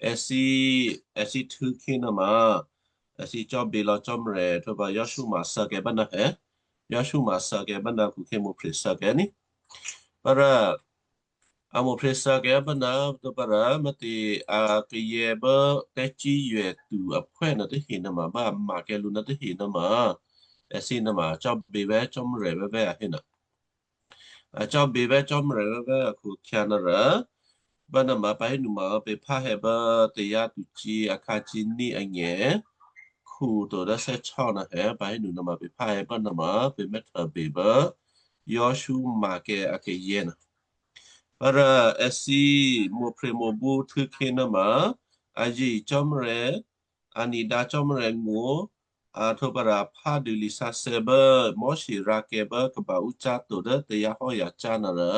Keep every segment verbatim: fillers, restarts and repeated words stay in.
èthǐ, èthǐ htû̌khyě nuôma, èthǐ cò́bě lò̌ Cò́marya htwǒ pǎ Joshua ma thè́gně báná è. Joshua ma thè́gně báná khukhyě Mosè thè́gně ní. Párá, a Mosè thè́gně báná htwǒ párá, mátě a kayǎ bá tè̤cíyètu aphwí nuôtahe nuôma bá a makè́ lǔ nuôtahe nuôma, èthǐ nuôma cò́bě vè̤́ Cò́marya vèvè̤ a hé nuô. A cò́bě vè̤́ Cò́marya vèvè̤ akhu-akhyě nuôrò, báná ma pǎ hé nuôma pě phá hè̌ bá tayǎ tucyě akhǎ cǐní anyěkhu to dố thè́htyěsò́ nuô è, pǎ hé nuôma pě phá hè̌ báná ma pě mè́htôbě bá Joshua makè́ a kayǎ nuô. Párá èthǐ Mosè Mosè htû̌khyě nuôma, a zye Cò́marya, a ní̤dǎ Cò́marya ngó̤, a htwǒ párá phádû lisǎsè̌ bá Mosè rǎkè́ bá kaba ǔ cáto dố tayǎ hò́ yacá nuôrò,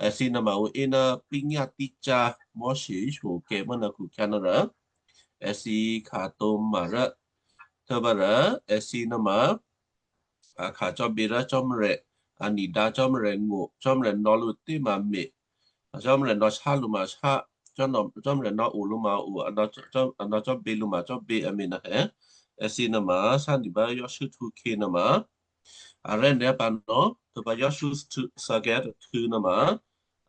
èthǐ nuôma ǔ é ná pínyá tícá Mosè híhòkè́ báná khukhyě nuôrò, èthǐ khatǒ mará, htwǒ párá, èthǐ nuôma a kha cò́bě rá Cò́marya, a ní̤dǎ Cò́marya ngó̤, Cò́marya nò̌ lǔ tě ma me̤, Cò́marya nò̌ shá lǔ ma shá, Cò́-, Cò́marya nò̌ o lǔ ma o, a nò̌ cò́-, a nò̌ cò́bě lǔ ma cò́bě a me̤ nuô è. Èthǐ nuôma thè́gně bá Joshua htû̌khyě nuôma, arè̤̌ nuô̌ pǎ nuô, htwǒ pǎ Joshua htû̌-, thè́gně htû̌ nuôma,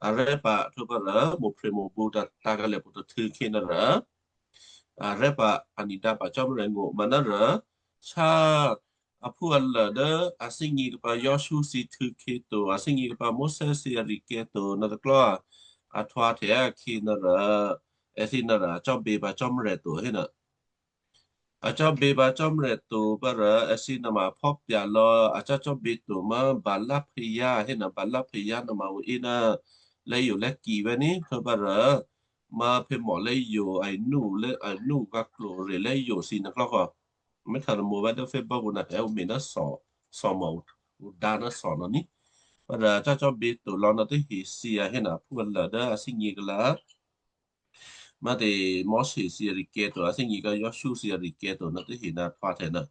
arè̤̌ pǎ htwǒ párá Mosè Mosè tǎ, tǎ kalè̤ pwǒ̤꤮ htû̌khyě nuôrò, arè̤̌ pǎ a ní̤dǎ pǎ Cò́marya ngó̤ manárò, shá aphúalô dố a thè́gně khyěpǎ Joshua thǐ htû̌khyě to, a thè́gně khyěpǎ Mosè thǐ ari̤kè́ to nuôtôklò̤́ a htwǒhtya akhyě nuôrò, èthǐ nuôrò a cò́bě pǎ Cò́marya to hé nuô. A cò́bě pǎ Cò́marya to párá èthǐ nuôma phò́pya̤ lò̌ a cò́ cò́bě to ma Baal-peor hé nuô, Baal-peor nuôma ǔ é ná lè̌yolè̌ki vèvè̤ ní htwǒ párá, ma phè̌mò lè̌yo a inú lè̌, a inú kǎklo̤ re lè̌yo thǐ nuôtôklò̤́. Mè́htôbě vèvè̤ dố Facebook nuô è ǔ me̤ ná thò, thòmò ǔ, ǔ dǎ ná thò nuô ní. Párá a cò́ cò́bě to lò̌ nuôtahe thǐ a hé nuô aphúalô dố a thè́gně khyěpǎ. Mátě Mosè thǐ ari̤kè́ to, a thè́gně khyěpǎ Joshua thǐ ari̤kè́ to nuôtahe nuô a htwǒhtya nuô.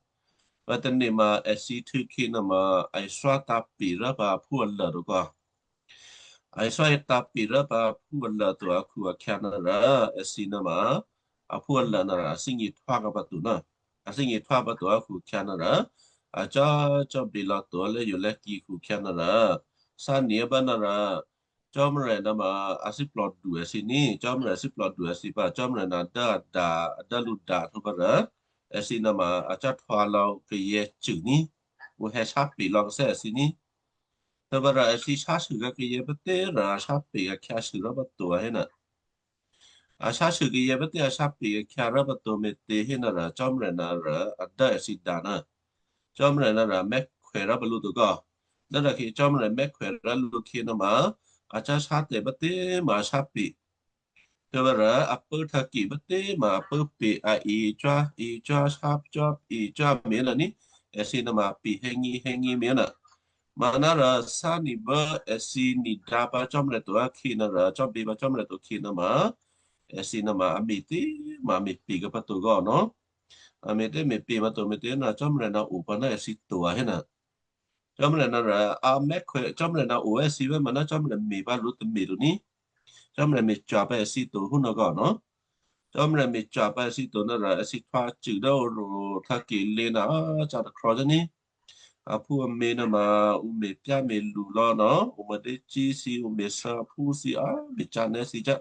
Vǎ tane̤ ma èthǐ htû̌khyě nuôma a Israel tǎ̤pè rá pǎ aphúalô to kò. A Israel tǎ̤pè rá pǎ aphúalô to akhu-akhyě nuôrò, èthǐ nuôma aphúalô nuôrò a thè́gně htwǒ pǎ to nuô. A thè́gně htwǒ pǎ to akhu-akhyě nuôrò, a cò́ cò́bě lò̌ to lè̌yolè̌ki akhu-akhyě nuôrò, thè́gně bá nuôrò, Cò́marya nuôma a thíplòdu èthǐ ní, Cò́marya thíplòdu èthǐ pǎ, Cò́marya nuô dố a dǎ, a dố lǔ dǎ htwǒ párá, èthǐ nuôma a cò́ htwǒ lò̌ kayǎ cû ní, ǔ hè̌ sápě lò̌ kayǎ èthǐ ní. Htwǒ párá èthǐ sáshû kayǎ pǎ tě rò a sápě a khyáshû rá pǎ to a hé nuô. A sáshû kayǎ pǎ tě a sápě a khyá rá pǎ to me̤tě hé nuôrò Cò́marya nuôrò a dố èthǐ dǎ nuô. Cò́marya nuôrò mè́khwè rá pǎ lǔ to kò. Dố rò khyě Cò́marya mè́khwè rá lǔ khyě nuôma, a cò́ sá tè̤ pǎ tě ma a sápě. Htwǒ párá a pốhtǎ̤ ki pǎ tě ma a pốpě a icò́, icò́ sá cò́, icò́ me̤ nuô ní, èthǐ nuôma pě hè̌ngě hè̌ngě me̤ nuô. Manárò thè́gně bá èthǐ ní̤dǎ pǎ Cò́marya to akhyě nuôrò, cò́bě pǎ Cò́marya to khyě nuôma, èthǐ nuôma a me̤tě ma a me̤pě khyě pǎ to kò nuô. A me̤tě me̤pě pǎ to me̤tě nuô Cò́marya nuô o pǎ ná èthǐ to a hé nuô. Cò́marya nuôrò a mè́khwè, Cò́marya nuô o èthǐ vèvè̤ manárò Cò́marya me̤ pǎ lǔ tômě to ní. Cò́marya me̤cwò̤ pǎ èthǐ to hú nuô kò nuô. Cò́marya me̤cwò̤ pǎ èthǐ to nuôrò èthǐ htwǒ cû dố ǔ ro htǎ̤ ki lě nuô a cò́ tôkhò̌ cò́ ní. Aphú amě nuôma ǔ me̤pyáme̤lu lò̌ nuô, ǔ me̤décí thǐ, ǔ me̤thǎphú thǐ, a me̤cǎ nè́ thǐ cò́.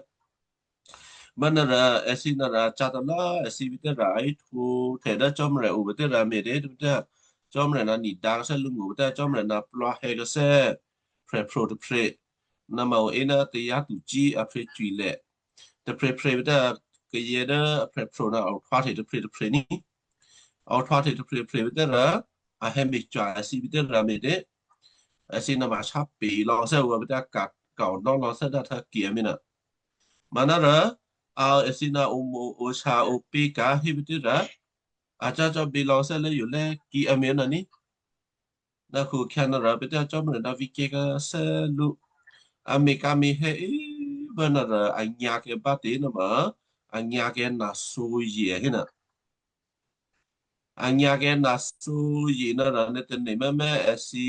Manárò èthǐ nuôrò a cò́ talá èthǐ bítě rò a ihtǒ htè dố Cò́marya o bítě rò me̤tě bítě. Cò́marya nuô ní̤dǎ kayǎ lǔ ngó̤ bítě, Cò́marya nuô plwǒ hè̌ kayǎ prè̤pro̤ tôprè̤. Nuôma ǔ é ná tayǎ tucyě a prè̤cwilè. Tôprè̤prè̤ bítě kayǎ dố a prè̤pro̤ nuô a ohtwǒhtya tôprè̤ tôprè̤ ní. A ohtwǒhtya tôprè̤ tôprè̤ bítě rò, a hè̌ me̤cwò̤ èthǐ bítě rò me̤tě. Èthǐ nuôma sápě lò̌ thè́ ǔ bítě ka, ka onò́ lò̌ thè́ dố htǎ̤ ki a me̤ nuô. Manárò, a èthǐ nuô omo, osa, opě ka hé bítě rò, a cò́ cò́bě lò̌ thè́ lè̌yolè̌ki a me̤ nuô ní. Nuô khukhyě nuôrò bítě Cò́marya nuô vǐkyǎ kayǎ lǔ. A me̤ ka me̤ hè̌ é, vèvè̤ nuôrò a nyǎ kayǎ bá tě nuôma, a nyǎ kayǎ nathǒ ye a hé nuô. A nyǎ kayǎ nathǒ ye nuôrò nuô̌ tane̤ mèmè èthǐ,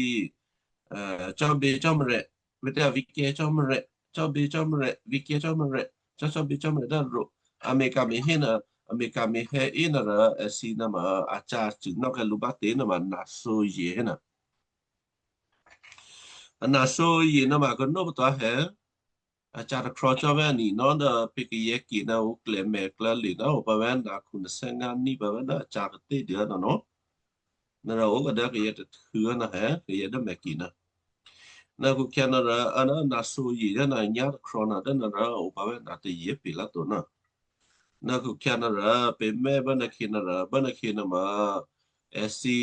eh, cò́bě Cò́marya, bítě vǐkyǎ Cò́marya, cò́bě Cò́marya, vǐkyǎ Cò́marya, cò́ cò́bě Cò́marya dố ro. a me̤kame̤hé nuô, a me̤kame̤hè̌ é nuô rò èthǐ nuôma a ca̤cṳ̂nò́ kè́ lǔ bá tě nuôma naso ye hé nuô. A naso ye nuôma kanó̤ pǎ to hé. A ca̤ takrò̤ cò́ vè́ aninò́ dố pě kayè̌ ke ná ǔ klè̌mè̤ klǎle ná o pǎ vè́ nakhu nasè́ngá ní pǎ vè́ dố a ca̤ patédû ná nò́. Nara o kadố kayè̌ tôhtû̌ ná hé kayè̌ dố mè̤ ke ná. Ná khukhyǎ nara a ná naso ye dố na nyá̤ takrò̤ ná dố nara o pǎ vè́ na tayě pè lá to ná. Ná khukhyǎ nara pě mè́ bá na khyě nara bá na khyě nuôma èthǐ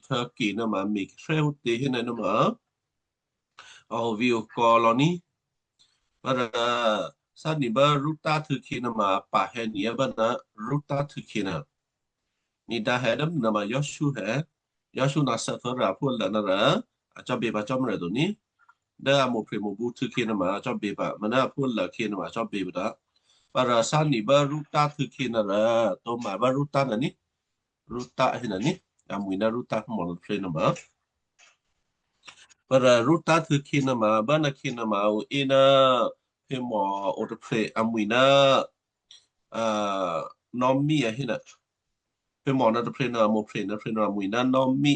Turkey nuôma me̤khrè́ ǔtě hé nuôma a o vǐ̤ o kò̌ lò̌ ní. Bá rò sá ni bá Rutá htû̌khyě nuôma a pa hè̌ ni bá ná Rutá htû̌khyě nuô. Ni dǎ hè̌ dố nuôma Joshua hè̌. Joshua ná Sara aphú alǎ nara a cò́bě pǎ Cò́marya to ní. Dố a mo̤phremo̤bǔ htû̌khyě nuôma a cò́bě pǎ, mǎ ná aphú alǎ khyě nuôma a cò́bě pǎ dǎ. Bá rò sá ni bá Rutá htû̌khyě nara tǒ ma bá Rutá nuô ní. Rutá hé nuô ní. Amwi̤ ná Rutá mò̤ nuôtôprè̤ nuôma. Bá rò Rutá htû̌khyě nuôma, bá na khyě nuôma a o é ná phè̌mò o tôprè̤ amwi̤ ná, a, Naomi a hé nuô. Phè̌mò nuôtôprè̤ nuô, a mo̤phre̤ nuôtôprè̤ nuô amwi̤ ná Naomi.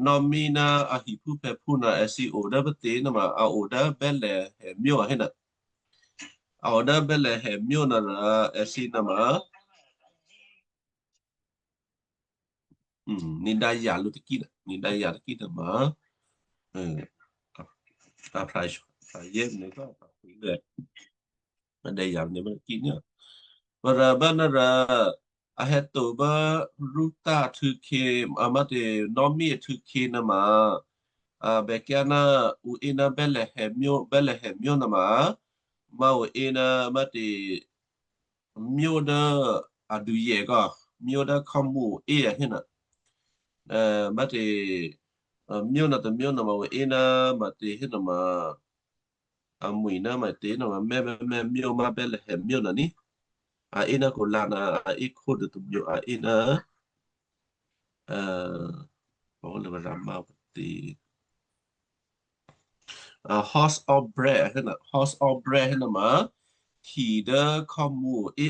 Naomi ná a hiphúphè̌phú nuô èthǐ o dố pǎ tě nuôma a o dố Bethlehem myó a hé nuô. A o dố Bethlehem myó nuô rò èthǐ nuôma Hmm, ni dǎ ya̤ lǔ tôkí, ni dǎ ya̤ tôkí nuôma, hmm, a phra, phra yě ni kò a phra kwi leh. Ni dǎ ya̤ ni ma tôkí ni. Bá rò bá nara a hè̌ to bá Rutá htû̌khyě, a mǎ tě Naomi htû̌khyě nuôma, a bèkyǎ ná ǔ é ná Bethlehem myó, Bethlehem myó nuôma, mǎ o é ná mǎ tě myó dố aduyè kò, myó dố khò́mǔ o é a hé nuô. Ê, mǎ tě, ê, myó nuô tômyó nuôma o é ná mǎ tě hé nuôma, amwi̤ ná mǎ tě nuôma mè́, mè́, mè́ myó má Bethlehem myó nuô ní. A é ná kholǎ ná a é khódû tômyó a é ná, ê, bò̌ lè Rama tě. A, house of bread hé nuô, house of bread hé nuôma, hi dố khò́mǔ o é,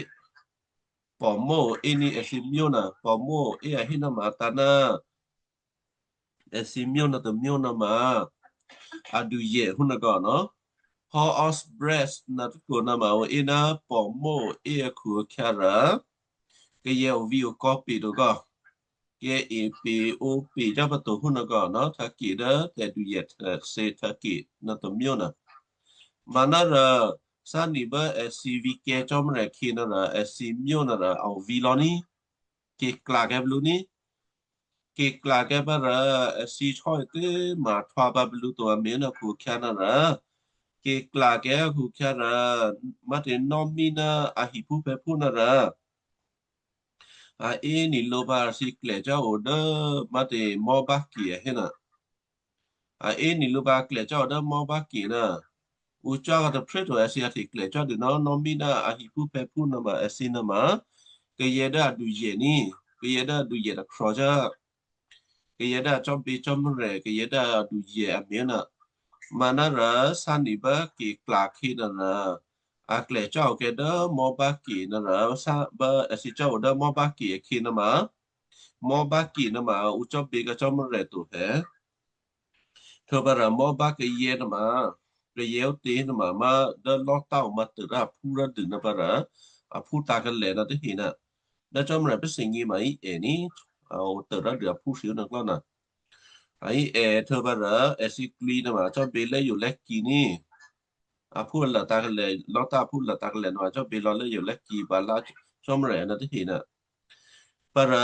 pò̤mò́ o é ní èthǐ myó nuô, pò̤mò́ o é a hé nuôma tǎ ná èthǐ myó nuô tômyó nuôma, aduyè hú nuô kò nuô. House of bread nuô tôkò nuôma o é ná pò̤mò́ o é akhu-akhyǎ rò, kayè̌ o vǐ o kò̌ pè to kò. Kayè̌ e pè o pè cò́ pǎ to hú nuô kò nuô, Turkey dố tè̤duyè thèse Turkey nuô tômyó nuô. Manárò, sá ni bá èthǐ vǐkyǎ Cò́marya khyě nuô rò, èthǐ myó nuô rò, a o vǐ lò̌ ní. Ke̤klakè́ blǔ ní. Ke̤klakè́ pǎ rò, èthǐ sò́ ètě ma htwǎ pǎ blǔ to a me̤ nuô khukhyǎ nuô rò, ke̤klakè́ khukhyǎ rò, mǎ tě Naomi ná a hiphúphè̌phú nuô rò, a é ni lǒ pǎ èthǐ klè̌ cò́ o dố mǎ tě mò́ bákè a hé nuô. A é ni lǒ pǎ klè̌ cò́ o dố mò́ bákè nuô. Ǔ cò́ tôphré to èthǐ a hteklè̌ cò́ dû ná Naomi ná a hiphúphè̌phú nuôma èthǐ nuôma, kayè̌ dố aduyè ní, kayè̌ dố aduyè tôkhro̤ cò́. Kayè̌ dố a cò́bě Cò́marya, kayè̌ dố aduyè a me̤ nuô. Manárò sá ni bá ke̤klakè́ nuô rò, a klè̌ cò́ o kè́ dố mò́ bákè nuô rò, sá bá èthǐ cò́ o dố mò́ bákè akhyě nuôma, mò́ bákè nuôma ǔ cò́bě kè́ Cò́marya to hè̌. Htwǒ pǎ rò mò́ bá kayè̌ nuôma, kayè̌ ó tě nuôma má dố lò̤́tá o mǎ tôrá aphú rá dû nuô pǎ rò, aphú tǎ̤kalè̤ nuô tahe nuô. Dố Cò́marya pè́ thè́gně ma í è ní, a o tôrá dû aphú thǐ ó nuôklò́ nuô. A í è htwǒ pǎ rò, èthǐ klwǐ nuôma cò́bě lè́ yǒ lè́kǐ ní. Aphú alǎ tǎ̤kalè̤, lò̤́tá aphú alǎ tǎ̤kalè̤ nuô, a cò́bě lò̌ lè́ yǒ lè́kǐ pǎ lá Cò́marya nuô tahe nuô. Pǎ rò,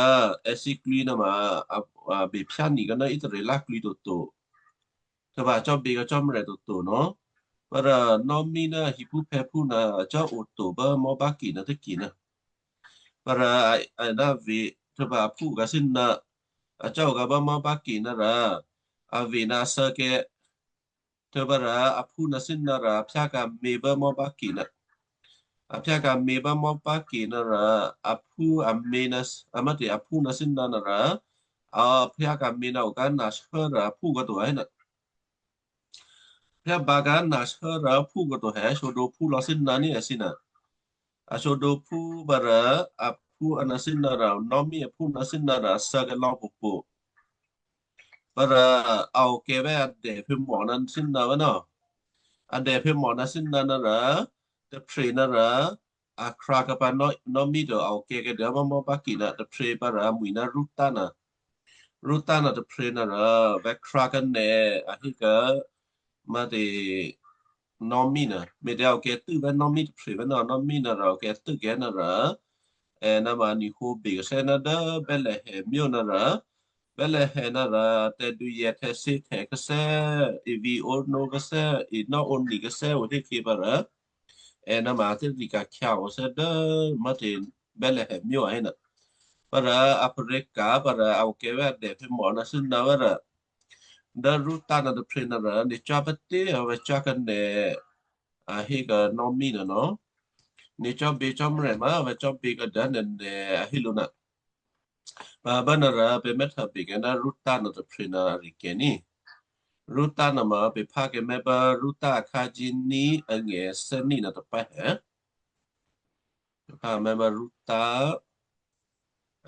èthǐ klwǐ nuôma, a, a bephyá ni kè́ ná Israel klwǐ toto. Htwǒ pǎ cò́bě kè́ Cò́marya toto nuô. Pǎ rò Naomi ná hiphúphè̌phú nuô a cò́ o to bá mò́ bákè nuô tahe nuô. Pǎ rò a, a ná vǐ, htwǒ pǎ aphú kè́ thǐ nuô, a cò́ o kè́ bá mò́ bákè nuô rò, a vǐ ná thè́kè̤. Htwǒ pǎ rò aphú nuô thǐ nuô rò a phyá ka̤mě bá mò́ bákè nuô. A phyá ka̤mě bá mò́ bákè nuô rò, aphú amě nuô, a mǎ tě aphú nuô thǐ nuô rò, a phyá ka̤mě nuô o kè́ ná shuốrò aphú kè́ to hè̌ nuô. Phyá bǎ kè́ ná shuốrò aphú kè́ to hè̌, sǒdǒ phú lò̌ thǐ nuô ní èthǐ nuô. a sǒdǒphú pǎ rò, aphú a nò̌sínò̌rà, Naomi aphú nò̌sínò̌rà a sǎ kèlò́ pwǒ̤pwǒ̤. Pǎ rò a okè̤ vè̤́ adèphè̌mò nò̌sínò̌ vè́ nò̌. Adèphè̌mò nò̌sínò̌ nò̌rà, tôphrè̤ nò̌rà, a krǎ kèpǎ Naomi to a okè̤ kèdè mò́mò́ bákì nò̌ tôphrè̤ pǎ rò amwi̤ nò̌ Ruta nò̌. Ruta nò̌ tôphrè̤ nò̌rà, vè̤́ krǎ kènè a hí kè, mò̌te Naomi nò̌. Me̤tě a okè̤ tû́ vè́ Naomi tôphrè̤ vè́ nò̌, Naomi nò̌rà okè̤ tû́ kènò̌rà, è nò̌ ma a ni̤ hǒ bè kèsè́ nò̌ dố Bethlehem myó nò̌rà, Bethlehem nò̌rà tè̤duyè tè̤sě tè̤kèsè́, ivi ónó kèsè́, inò́ oni̤ kèsè́ o tè́khyě pǎ rò, è nò̌ ma a tè̤dika̤ khyǎ o sè́ dố mò̌te Bethlehem myó a hé nò̌. Pǎ rò a pharè̤ ka̤ pǎ rò a okè̤ vè̤́ adèphè̌mò nò̌sínò̌ vè́ rò, dố Ruta nò̌ tôphrè̤ nò̌rà, nè̤ cò́ pǎté a vè̤́ cò́ kènè a hí kè Naomi nò̌ nò̌. Nè̤ cò́ bě Cò́marya ma a vè̤́ cò́ bě kèdè nè̤ a hí lǔ nò̌. Pǎ bá nò̌rà pè̤ mè́htuô̌ bè kènò̌ Ruta nò̌ tôphrè̤ nò̌ a rì kèní. Ruta nò̌ ma pè̤ phá kèmè́ pǎ Ruta akhǎ jǐní angè̤ thè́ní nò̌ tôpè́ hè. Pè̤ phá kèmè́ pǎ Ruta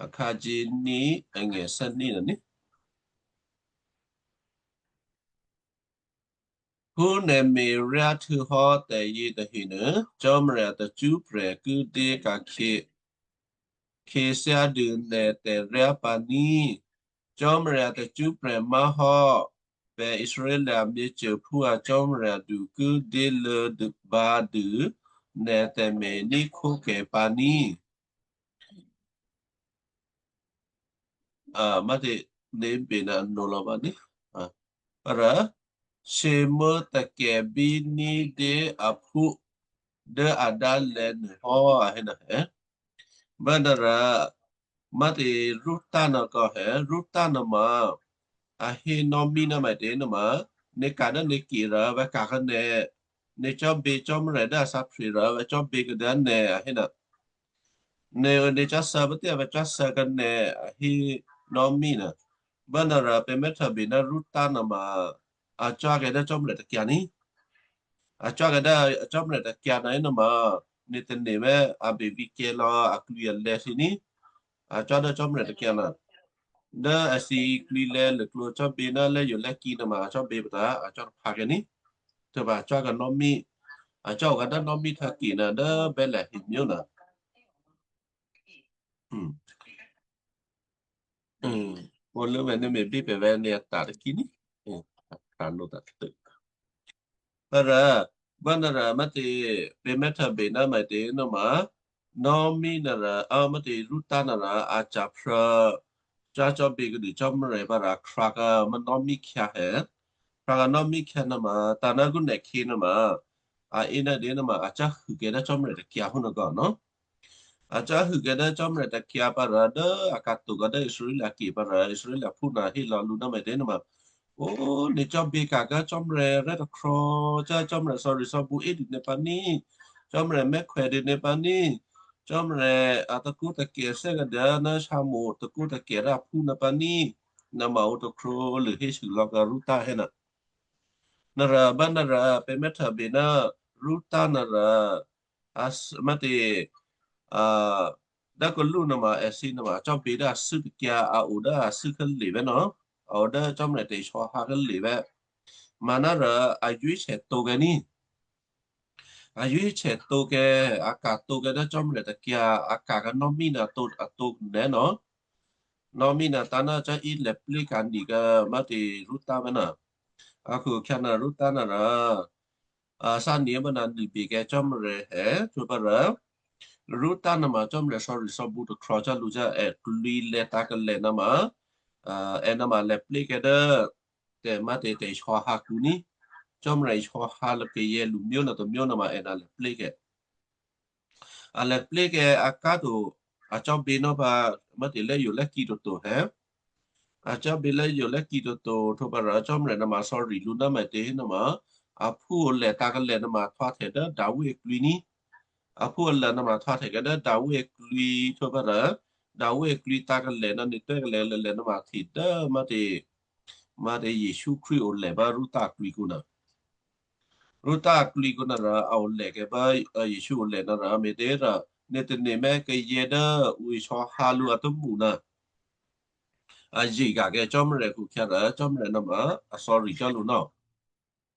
akhǎ jǐní angè̤ thè́ní nò̌ ní. Phú nè̤ me̤ryá htuô̌hò́ tè̤yě tahenuô, Cò́marya tacṳ́prè̤ ki dyé ka̤khyě khyěthyádû nè̤ tè̤ryá pǎ ní. Cò́marya tacṳ́prè̤ má̤hò́ pè̤ Israel myěcôphú a Cò́marya du ki dyéluô̌ dû, bǎ dû nè̤ tè̤me̤ní̤khwókè pǎ ní. A, mò̌te, nè̤ bè nò̌ anolò̌ pǎ ní. A, rò, shyěmuố̤ takè̤ bí ní̤dyé aphú dố a dálè̤̌ nuô hò́ a hé nò̌ hè. Bá nò̌rà, mò̌te Ruta nò̌ kò hè, Ruta nò̌ ma, a hé Naomi nò̌ mò̌te nò̌ ma, nè̤ ka̤ dố nè̤ kè rò vè̤́ ka̤ kènè, nè̤ cò́ bě Cò́marya dố a sǎphrè̤ rò vè̤́ cò́ bě kèdè nè̤ a hé nò̌. Nè̤, nè̤ cò́ sǎ pǎté a vè̤́ cò́ sǎ kènè a hé Naomi nò̌. Bá nò̌rà pè̤ mè́htuô̌ bè nò̌ Ruta nò̌ ma, a cò́ kèdè Cò́marya takyǎ ní. A cò́ kèdè Cò́marya takyǎ nò̌ hé nò̌ ma, nè̤ tane̤ mè̌ a bè vǐkyǎ lò̌ aklwǐ alè̌ thǐ ní. A cò́ dố Cò́marya takyǎ nò̌. Dố a thǐ klwǐlè̌ lè̌ klǒ cò́ bě nò̌ lè̌ yǒ lè̌ kí nò̌ ma a cò́ bě pǎ, a cò́ taphǎ kèní. Htuô̌ pǎ a cò́ kè Naomi, a cò́ o kèdè Naomi htuô̌ kè nò̌ dố Bethlehem myó nò̌. Hmm. Hmm. Olume ne me bí pè̤ vè̤́ nè̌ a ta̤ takí ní. Hmm. A ta̤ nò̌ ta̤ tôcô. Pá rò, bá nò̌ rò mò̌te, pè̤ mè́htuô̌ bè nò̌ mò̌te nò̌ ma, Naomi nò̌ rò, a mò̌te Ruta nò̌ rò, a ca̤phrô̌, cò́ cò́ bě kèdè Cò́marya pá rò a krǎ kè mò̌ Naomi khyǎ hè. Krǎ kè Naomi khyǎ nò̌ ma, ta̤ nò̌ gǔ nè̤ khyě nò̌ ma, a é nò̌ dě nò̌ ma, a cò́ hû kèdè Cò́marya takyǎ hú nò̌ kò nò̌. A cò́ hû kèdè Cò́marya takyǎ pá rò dố a ka̤ to kèdè Israel kè pá rò Israel phú nò̌ hé lò̌ lǔ nò̌ mò̌te nò̌ ma, o, nè̤ cò́ bě ka̤ kè Cò́marya rè́ tôkhro, cò́ Cò́marya thò̌rì thò̌bǔ é dû nè̌ pǎ ní, Cò́marya mè́khwè dû nè̌ pǎ ní, Cò́marya a tôkǔ takè thè́ kèdè nò̌ Samuel tôkǔ takè rò a phú nò̌ pǎ ní, nò̌ ma o tôkhro lû hésû lò̌ kè Ruta hé nò̌. Nò̌ rò bá nò̌ rò pè̤ mè́htuô̌ bè nò̌ Ruta nò̌ rò, a s-, mò̌te, a, dố kèlú nò̌ ma èthǐ nò̌ ma cò́ bě dố a thû́ takyǎ, a o dố a thû́ kèlè vè̤́ nò̌, a o dố Cò́marya tè̤sò̌hǎ kèlè vè̤́. Manò̌ rò a yǒ ísè to kèní. A yǒ ísè to kè, a ka̤ to kè dố Cò́marya takyǎ, a ka̤ kè Naomi nò̌ to, a to nè̌ nò̌. Naomi nò̌ ta̤ nò̌ cò́ í lè̌ pléka̤ nìkè mò̌te Ruta vè̤́ nò̌. A khukhyǎ nò̌ Ruta nò̌ rò, a, thǎnìyě mò̌ nò̌ nibè kè Cò́marya hè, htuô̌ pá rò, Ruta nò̌ ma Cò́marya thò̌rì thò̌bǔ tôkhro cò́ lǔ cò́, è klwǐlè̌ tǎ̤ kèlè nò̌ ma, a, è nò̌ ma lè̌ plékè dố tè̤ mò̌te tè̤sò̌hǎ kǔ ní, Cò́marya sò̌hǎ lò̌ kayè lǔ myó nò̌ tômyó nò̌ ma è nò̌ lè̌ plékè. A lè̌ plékè a ká to, a cò́ bě nò̌ pá mò̌te lè̌ yǒ lè̌ kí toto hè. A cò́ bě lè̌ yǒ lè̌ kí toto, htuô̌ pá rò Cò́marya nò̌ ma thò̌rì lǔ nò̌ mò̌te nò̌ ma, a phú o lè̌ tǎ̤ kèlè nò̌ ma htwǒhtè dố Davi aklwǐ ní. A phú o lè̌ nò̌ ma htwǒhtè kè dố Davi aklwǐ, htuô̌ pá rò, Davi aklwǐ tǎ̤ kèlè nò̌ nè̌ twè́ kèlè lè̌ lè̌ nò̌ ma hte dố mò̌te, mò̌te Jesǔ Krístu o lè̌ pá Ruta aklwǐ kǔ nò̌. Ruta aklwǐ kǔ nò̌ rò a o lè̌ kè pá, a, Jesǔ o lè̌ nò̌ rò, me̤tě rò, nuôtane̤ mè̤ kayǎ dố ǔ isò̌hǎ lǔ a tè̤mo̤ ná a zye̤ ka̤kè́ Cò́marya khukhyǎ rò Cò́marya nuôma a sorry cò́ lǔ nò́.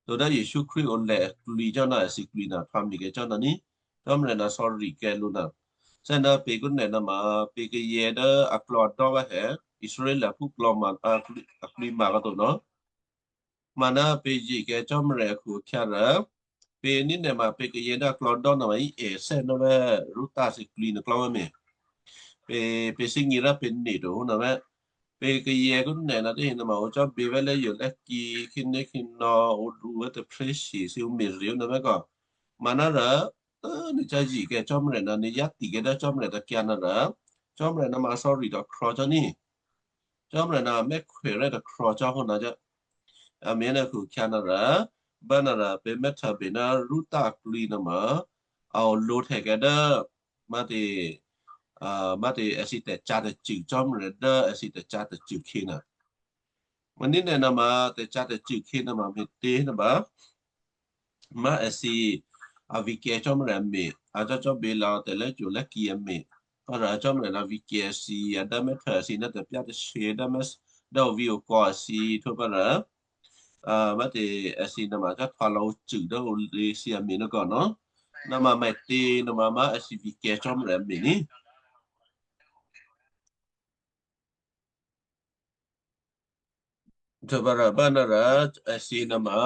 Tǒ dố Jesǔ Krístu olè aklwǐ cò́ ná èthǐ klwǐ ná htwǎme̤kè́ cò́ ná ní, Cò́marya ná sorry kè́ lǔ ná. Thè́ ná pě̤ kúnnè nuôma pě̤ kayǎ dố aklò̌ dò́ vè́ è, Israel aphúklò̌ ma aklwǐ, aklwǐ ma kò́ to nò́. Maná pě̤ zye̤ kè́ Cò́marya akhu-akhyǎ rò, pě̤ ní̤nè̌ ma pě̤ kayǎ dố aklò̌ dò́ nuôma í èthè́ ná vè́ Ruta thǐ klwǐ nuôklò́ vè́ me̤. Pě̤, pě̤ thímí rò pě̤ ne̤ to hú nuô vè́. Pě̤ kayǎ kúnnè ná tahe nuôma ǔ cò́ bě vè́ lố yuô lè́kǐ, khǐné khǐnò̌, ǔ rû̌ vè́ taphréshi thǐ ǔ me̤ rye̤ nuô vè́ kò. Maná rò, ố, nè̤ cò́ zye̤ kè́ Cò́marya ná nè̤ yá ti̤ kè́ dố Cò́marya tôkyǎ ná rò, Cò́marya nuôma sorry tôkrò̌ cò́ ní. Cò́marya ná mèkhwè rè́ tôkrò̌ cò́ hó ná cò́. A me̤ ná khukhyǎ ná rò, bá ná rò pě̤ mè́htuô̌bè ná Ruta aklwǐ nuôma, a olǒ htè̌ kè́ dố, má̤tě, a, má̤tě èthǐ tè̤cǎ tacṳ̂ Cò́marya dố èthǐ tè̤cǎ tacṳ̂ khyě nuô. Maní nè̤ nuôma tè̤cǎ tacṳ̂ khyě nuôma me̤tě nuôma, má èthǐ a vǐkyǎ Cò́marya me̤, a cò́ cò́ bě lò̌ tè̤lốcò́ lè́kǐ a me̤. Rò Cò́marya ná vǐkyǎ èthǐ, a dố mè́htuô̌ èthǐ ná tè̤pyá tè̤shyě dố mè́, dố ovǐ̤okò̌ èthǐ htwǒ pǎ rò, a, má̤tě èthǐ nuôma cò́ htwǎ lò̌ ǔ cṳ̂ dố ǔ lě thǐ a me̤ nuô kò nò́. Nuôma me̤tě nuôma má èthǐ vǐkyǎ Cò́marya me̤ ní. Htwǒ pǎ rò bá ná rò èthǐ nuôma.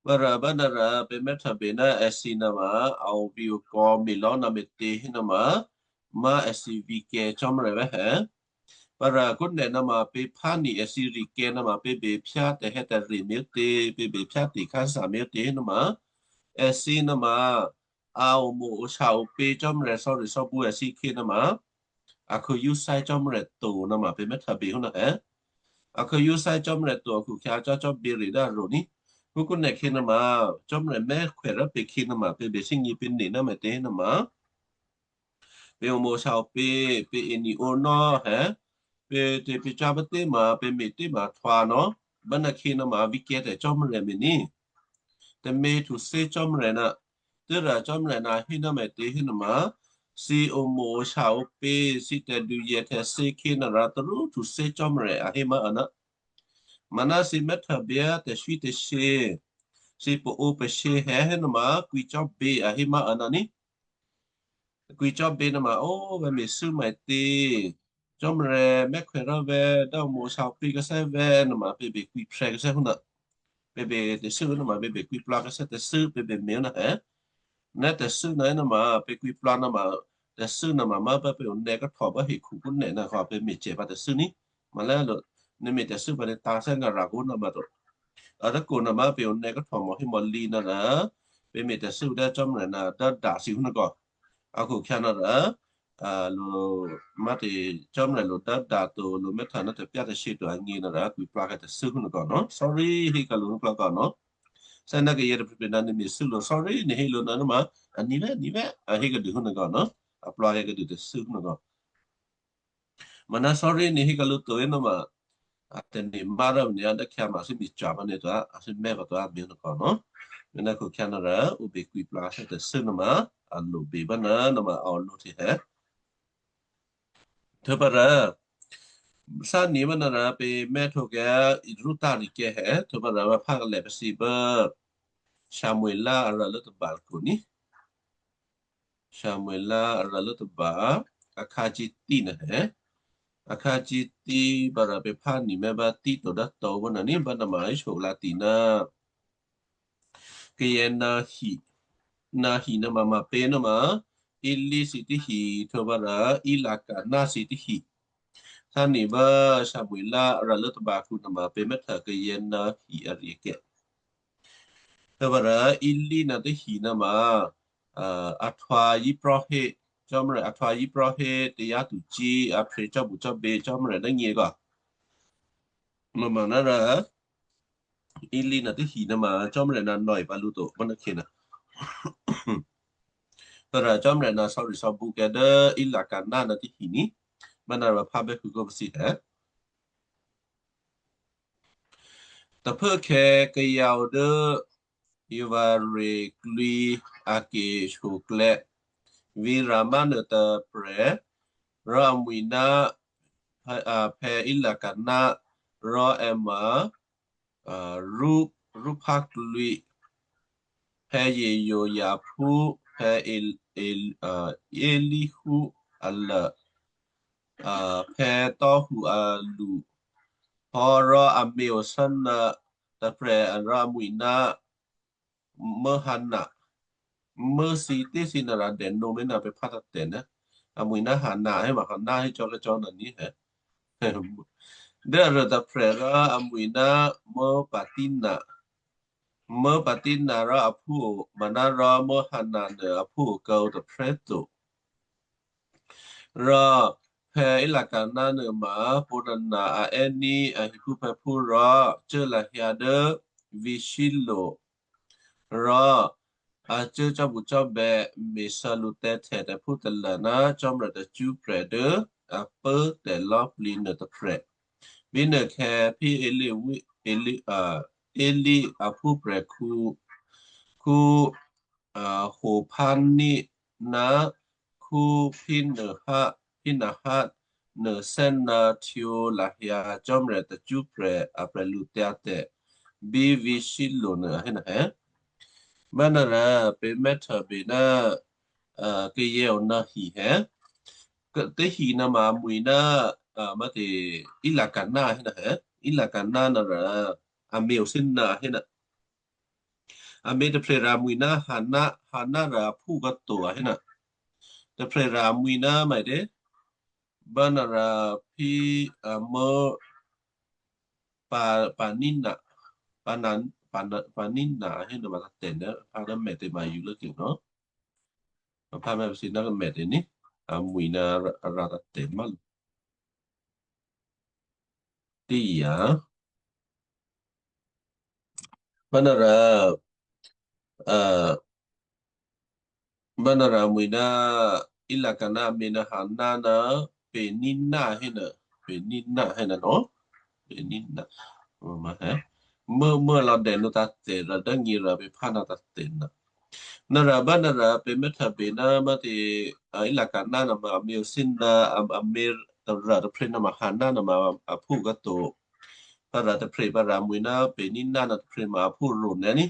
Bá rò bá ná rò pě̤ mè́htuô̌bè ná èthǐ nuôma, a ovǐ̤okò̌ me̤ lò̌ ná me̤tě hé nuôma, má èthǐ vǐkyǎ Cò́marya vè́ hè. Bá rò kúnnè nuôma pě̤ phá ni èthǐ rǐkyǎ nuôma pě̤ bè phyá tè̤hè̌ tè̤re me̤tě, pě̤ bè phyá tikhǎsǎ me̤tě hé nuôma, èthǐ nuôma, a omo̤ oshya opě Cò́marya sorry sorry bǔ èthǐ khyě nuôma, a khǒ yúthè́ Cò́marya to nuôma pě̤ mè́htuô̌bè hú ná è. A khǒ yúthè́ Cò́marya to a khukhyǎ cò́ cò́ bě rye̤ dố aro̤ ní. Kúkú nè̤ khyě nuôma, Cò́marya mè́khwè rò pě̤ khyě nuôma pě̤ bè thímí pě̤ ne̤ ná me̤tě nuôma, pě̤ omo̤ oshya opě, pě̤ e ni o nò́ hè. Pě̤ tè̤pě̤ cò́ pǎ tě ma, pě̤ me̤tě ma htwǎ nò́. Bá ná khyě nuôma vǐkyǎ tè̤ Cò́marya me̤ ní. Tè̤me̤ htuthǐ Cò́marya ná, tû́rò Cò́marya ná hé ná me̤tě hé nuôma, thǐ omo̤ oshya opě, thǐ tè̤duyè tè̤thyě khyě ná rò tarú htuthǐ Cò́marya a hé má̤ aná. Maná thǐ mè́htuô̌bè tè̤swí tè̤shyě, thǐ pôǒ pè̤shyě hè hé nuôma, kwǐ cò́ bě a hé má̤ aná ní. Kwǐ cò́ bě nuôma, ó, vè̤ me̤thû́ me̤tě. Cò́marya mè́khwè rò vè̤ dố omo̤ oshya opě kè́thè́ vè̤ nuôma pě̤ bè kwǐ phrè́ kè́thè́ hú ná. Pě̤ bè tè̤thû́ nuôma pě̤ bè kwǐ plá kè́thè́ tè̤thû́ pě̤ bè me̤ ná è. Nè̤ tè̤thû́ ná nuôma pě̤ kwǐ plá nuôma tè̤thû́ nuôma má pǎ pě̤ onè́ kahtò bá hekhu kúnnè ná kò pě̤ me̤ cè pǎ tè̤thû́ ní. Malèlo, nè̤ me̤ tè̤thû́ pǎ nè̤ ta sè́ ngarago nuôma to. A tôkò nuôma pě̤ onè́ kahtò mò hí mò lǐ ná rò, pě̤ me̤ tè̤thû́ dố Cò́marya ná dốda thǐ hú ná kò. A khukhyǎ ná rò, a, lo, má̤tě Cò́marya lo dốda to lo mè́htuô̌ ná tè̤pyá tè̤shyě to angě ná rò kwǐ plá kè́ tè̤thû́ hú ná kò nò́. Sorry hé ka̤ lo hú plá kò nò́. Thè́ ná kayǎ tôprè̤ ná nè̤ me̤thû́ lo sorry nè̤ hé lo ná nuôma, a ni vè̤, ni vè̤, a hé kadû hú ná kò nò́. A plá kè́ kadû tè̤thû́ hú ná kò. Maná sorry nè̤ hé ka̤ lo to é nuôma, a tè̤ nè̤ má rò nè̤ á dố khyá ma thí mi ca̤ bá nè̤ to á, a thí mè́ pǎ to á mi nuô kò nò́. Mèná khukhyǎ ná rò, ǔ bè kwǐ plá thè́ tè̤thû́ nuôma, a lo bè bá ná nuôma a lo hte hè. Htwǒ pǎ rò, thá ni bá ná rò pě̤ mè́ htwǒ kè́, Ruta rì kè́ hè, htwǒ pǎ rò vǎ phá kalè̤ pacǐ bố, Samuela a rò lố tôba kò ní. Samuela a rò lố tôba, a khǎ cití nuô hè. A khǎ cití bá rò pě̤ phá ni mè́ bá tí to dá to bá ná ní bá ná ma í sho la tì ná. Kayǎ ná hi, ná hi nuôma ma pě nuôma, Eli thǐ tihí, htwǒ pǎ rò Elkana thǐ tihí. Thá ni bá Samuela a rò lố tôba kò nuôma pě̤ mè́htuô̌ kayǎ ná hi a rì kè́. Htwǒ pǎ rò Eli ná tihí nuôma, a, a htwǎ yí prò́ hé, Cò́marya a htwǎ yí prò́ hé, tayǎ tucǐ, a phrě cò́bu cò́bě, Cò́marya dố nyě kò. Nuôma ná rò, Eli ná tihí nuôma, Cò́marya ná nò̌e pǎ lǔ to, bá ná khyě ná. Htwǒ rò Cò́marya ná sorry sorry bǔ kè́ dố Elkana ná tihí ní, bá ná rò phá bè́ khû̌ kó pacǐ hè. Tôphuốkhè̌ kayǎ o dố Iva-re klwǐ a ke htuklè̌ vǐ̤ Rama nuô tôprè̤, rò amwi̤ ná a phè̌ Elkana, rò è ma Rú, Rúpháklwǐ, phè̌ Yeoiaphú, phè̌ Elihu alô, phè̌ Tohu alô, hò́ rò a mě-o sháná tôprè̤ rò amwi̤ ná Hana. Mô thǐ tè́ thǐ nara dènǒ méná pè̤ phá tôprè̤ ná amwi̤ ná Hana hé ma Hana hé cò́ kacò́ nani hé. Dố aruô tôprè̤ rò amwi̤ ná mô Patina. Mô Patina rò aphú o, manárò mô Hana nuô aphú o kuô̌ǔ tôprè̤ to. Rò phè̌ Elkana nuôma Pharono a è́ní̤ a hiphúphè̌phú rò cuố lahyǎ dố vǐ̤ Shilo. Rò a cuố cò́bucò́bè̌ me̤sû̌ lǔ tè̤htè̌ tè̤phútalô ná Cò́marya tacṳ́prè̤ dố a pố tè̤lò́plǐ nuôtôprè̤. Bínuôkhè̌ phí Eli, Eli, a, Eli aphúprè̤khǔ, khǔ, a, Hophani ná khǔ Phinehas, Phinehas nuô thè́nǎ htwǒ lahyǎ Cò́marya tacṳ́prè̤ a bwídukhu bí vǐ̤ Shilo nuô a hé nèhè. Manárò pè̤ mè́htôbè ná, a, kayǎ o ná hi hé. Kayǎ hi nuôma amwi̤ ná, a, mátě Elkana hé nèhè. Elkana nuôrò a mě-o sháná hé nèhè. A mě tôprè̤ rò amwi̤ ná Hana, Hana rò aphú khuốto a hé nèhè. Tôprè̤ rò amwi̤ ná mè̤tě? Manárò phí, a, mô Pa, Panina, Pana, Pana, Panina hé nèhè ma tè̤ nèhè, phá dố mè̤tě ma yǔ lốkhu nò. Phá mè̤ pasi ná mè̤tě ní, amwi̤ ná rà, rà tè̤ má lǔ. Tíya. Manárò, a, Manárò amwi̤ ná Elkana a mě ná Hana ná Penina hé nèhè, Penina hé nèhè nò. Penina. Mô, mô, hé. Mô, mô lò̌ dènǒ tǎ̤tè̤ rò dố nyěrò pè̤ phá ná tǎ̤tè̤ nèhè. Manárò, manárò pè̤ mè́htôbè ná mátě, a, Elkana nuôma a mě-o sháná, a, a mě rò tôprè̤ nuôma Hana nuôma aphú khuốto. Parò tôprè̤ parò amwi̤ ná Penina nuô tôprè̤ ma aphú rò nèhè ní.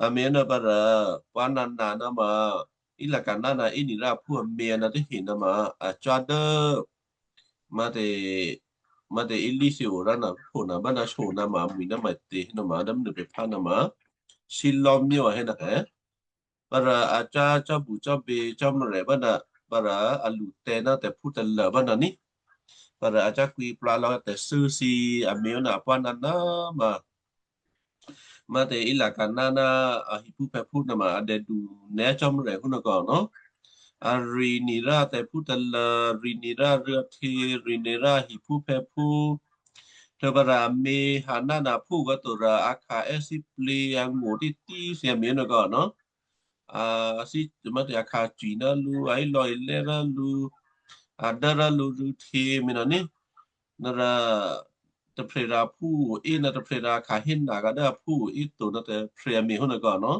A mě ná parò Panina nuôma Elkana ná è́ní̤ rò aphú a mě ná tahe nuôma a cò́ dố mátě, mátě Eli thǐ o rò nèhè phú nèhè, manárò sháná ma amwi̤ ná mè̤tě nuôma dố mnuô pè̤ phá nuôma Shilo myo a hé nèhè. Parò a cò́, cò́bucò́bè̌ Cò́marya manárò, parò a lǔ tè̤ ná tè̤phútalô manárò ní. Parò a cò́ kwǐ plá lò̌ tè̤thû́ thǐ a mě ná Panina ma. Mátě Elkana ná a hiphúphè̌phú nuôma a dèdu nèhè Cò́marya hú nèhè kò nò. A rǐní̤ rò tè̤phútalô, rǐní̤ rò rû̌htyě, rǐní̤ rò hiphúphè̌phú. Htuô̌ parò a mě Hana ná aphú khuốto rò a khǎ è́ sǐplǐ angṳ títí thǐ a mě nèhè kò nò. A, a thǐ, mátě a khǎ cwǐ ná lǔ, a ílò̌-ilè́ ná lǔ, a dố ná lǔ rû̌htyě mě nò ní. Manárò tôprè̤ rò aphú o é ná tôprè̤ rò a khǎ héna̤ kha dố aphú o é to ná tôprè̤ a mě hú nèhè kò nò.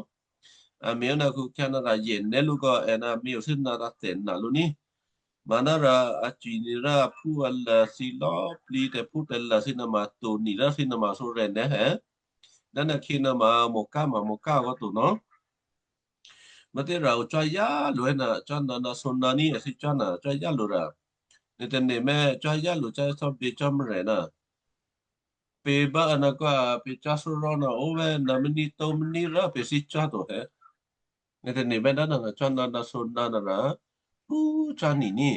A mě ná khukhyǎ ná rò yě nèhè lǔ kò è ná mě-o sháná tǎ̤tè̤ ná lǔ ní. Manárò a cwǐní̤ rò aphú a lô thǐ lò̌ plǐ tè̤phútalô thǐ nuôma toní̤ rò thǐ nuôma sǒrè̤ nèhè. Dố nèhè khi nuôma mo̤ká ma mo̤ká khuốto nò. Mátě rò a cò́ yá lǔ hé nèhè, cò́ nèhè ná sǒná ní a thǐ cò́ nèhè, cò́ yá lǔ rò. Nèhè tane̤ mèhè cò́ yá lǔ cò́ cò́bè̌ Cò́marya nèhè. Pè̤ bá a nèhè kò pè̤ cò́ sǒrò̤ nèhè, ó vè̤ nèhè mní tó mní rò pè̤ thǐ cò́ to hé. Nèhè tane̤ mèhè dố nèhè cò́ nèhè ná sǒná nèhè rò. Ú cò́ nìní.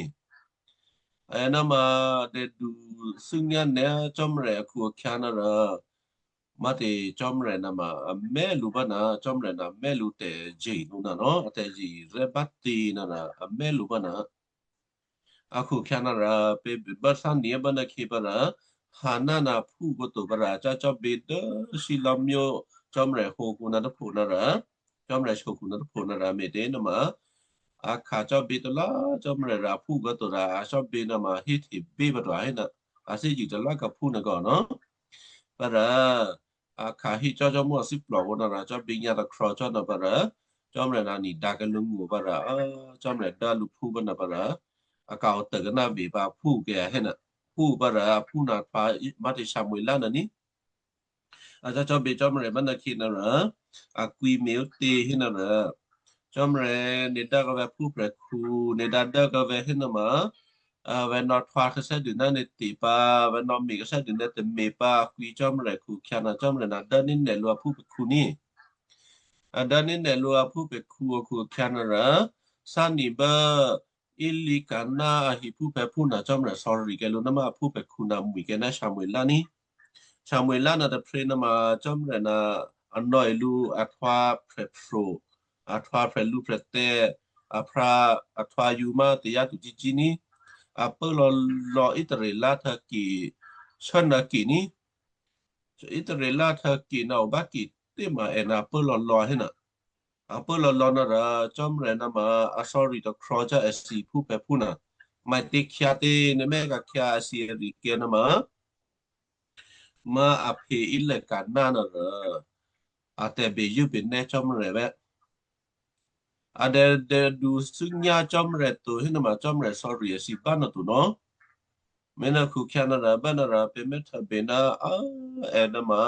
È nuôma dèdu thû́nyá̤ nèhè Cò́marya akhu-akhyǎ nèhè rò. Mátě Cò́marya nuôma a mè́ lǔ bánèhè, Cò́marya nèhè mè́ lǔ tè̤zye lǔ nèhè nò, a tè̤zye rè́ bátě nèhè rò, a mè́ lǔ bánèhè. Akhu-akhyǎ nèhè rò, pè̤ bèbá thá nèhè bánèhè khi parò, Hana ná aphú khuốto parò, a cò́ cò́bè̌ dố Shilo myo Cò́marya hǒkǔ ná tôpho nèhè rò, Cò́marya hǒkǔ ná tôpho nèhè rò, mè̤tě nuôma, a khǎ cò́bè̌ talá Cò́marya rò aphú khuốto rò, a cò́bè̌ nuôma, héhte bè́ pǎ to a hé nèhè, a thè́zṳ̂ talá kaphú nèhè kò nò. Parò, a kha hí cò́ cò́mò̤́ athíplòkǔ ná rò cò́bǐ nyǎ tôkrò̌ cò́ ná pǎ rò, Cò́marya ná ni dǎ kèlǔngṳ pǎ rò, a, Cò́marya dố lǔphú pǎ ná pǎ rò, a ka̤ otô kèná ve pǎ phú kayǎ hé ná, phú pǎ rò, a phú ná pǎ í, má̤ tě Samuela ná ní. A cò́ cò́bǐ Cò́marya bá ná khyě ná rò, a kwǐ me̤ ǔtě hé ná rò, Cò́marya nè̤ dố kavè̤ phúprè̤khǔ, nè̤ dǎ dố kavè̤ hé ná ma, a, vè̤ nò̌htwǎ khyěsè̌dû ná nè̤ tě pǎ, vè̤ nò̌me̤ khyěsè̌dû ná tè̤me̤ pǎ, a kwǐ Cò́marya khukhyǎ ná Cò́marya ná dố ní nè̤ lǔ aphúprè̤khǔ ní. A dố ní nè̤ lǔ aphúprè̤khǔ akhukhyǎ ná rò, sá ni bá Eli ka̤ná a hiphúphè̌phú ná Cò́marya sò̌ri kèlǔ ná ma aphúprè̤khǔ ná mwi̤ kèná Samuela ní. Samuela ná tôphrě ná ma Cò́marya ná a nò̌e lǔ ahtwǎ prè̤pro̤, ahtwǎ prè̤lǔprè̤tè̤, a phrá, ahtwǎ yǔ má tayǎ tucící ní. A pố lò̌ lò̌ Israel htò̌ke, sháná ke ní. Israel htò̌ke ná obáke tě ma è ná pố lò̌ lò̌ hé ná. A pố lò̌ lò̌ ná rò Cò́marya ná ma a sò̌ri tôkrò̌ cò́ èthǐ phúphè̌phú ná. Maitě khyǎ tě, nè̤ mè́ ka̤khyǎ èthǐ arikè̤ ná ma. Má a phe Eli ka̤ná ná rò, a tè̤beyúbenè́ Cò́marya vè̤́. A dè, dèdu thû́nyá Cò́marya to hé ná ma Cò́marya sò̌ri èthǐ bá ná to nò̌. Mèná khukhyǎ ná rò, bá ná rò, pě mè́ htò̌be ná, a, è ná ma,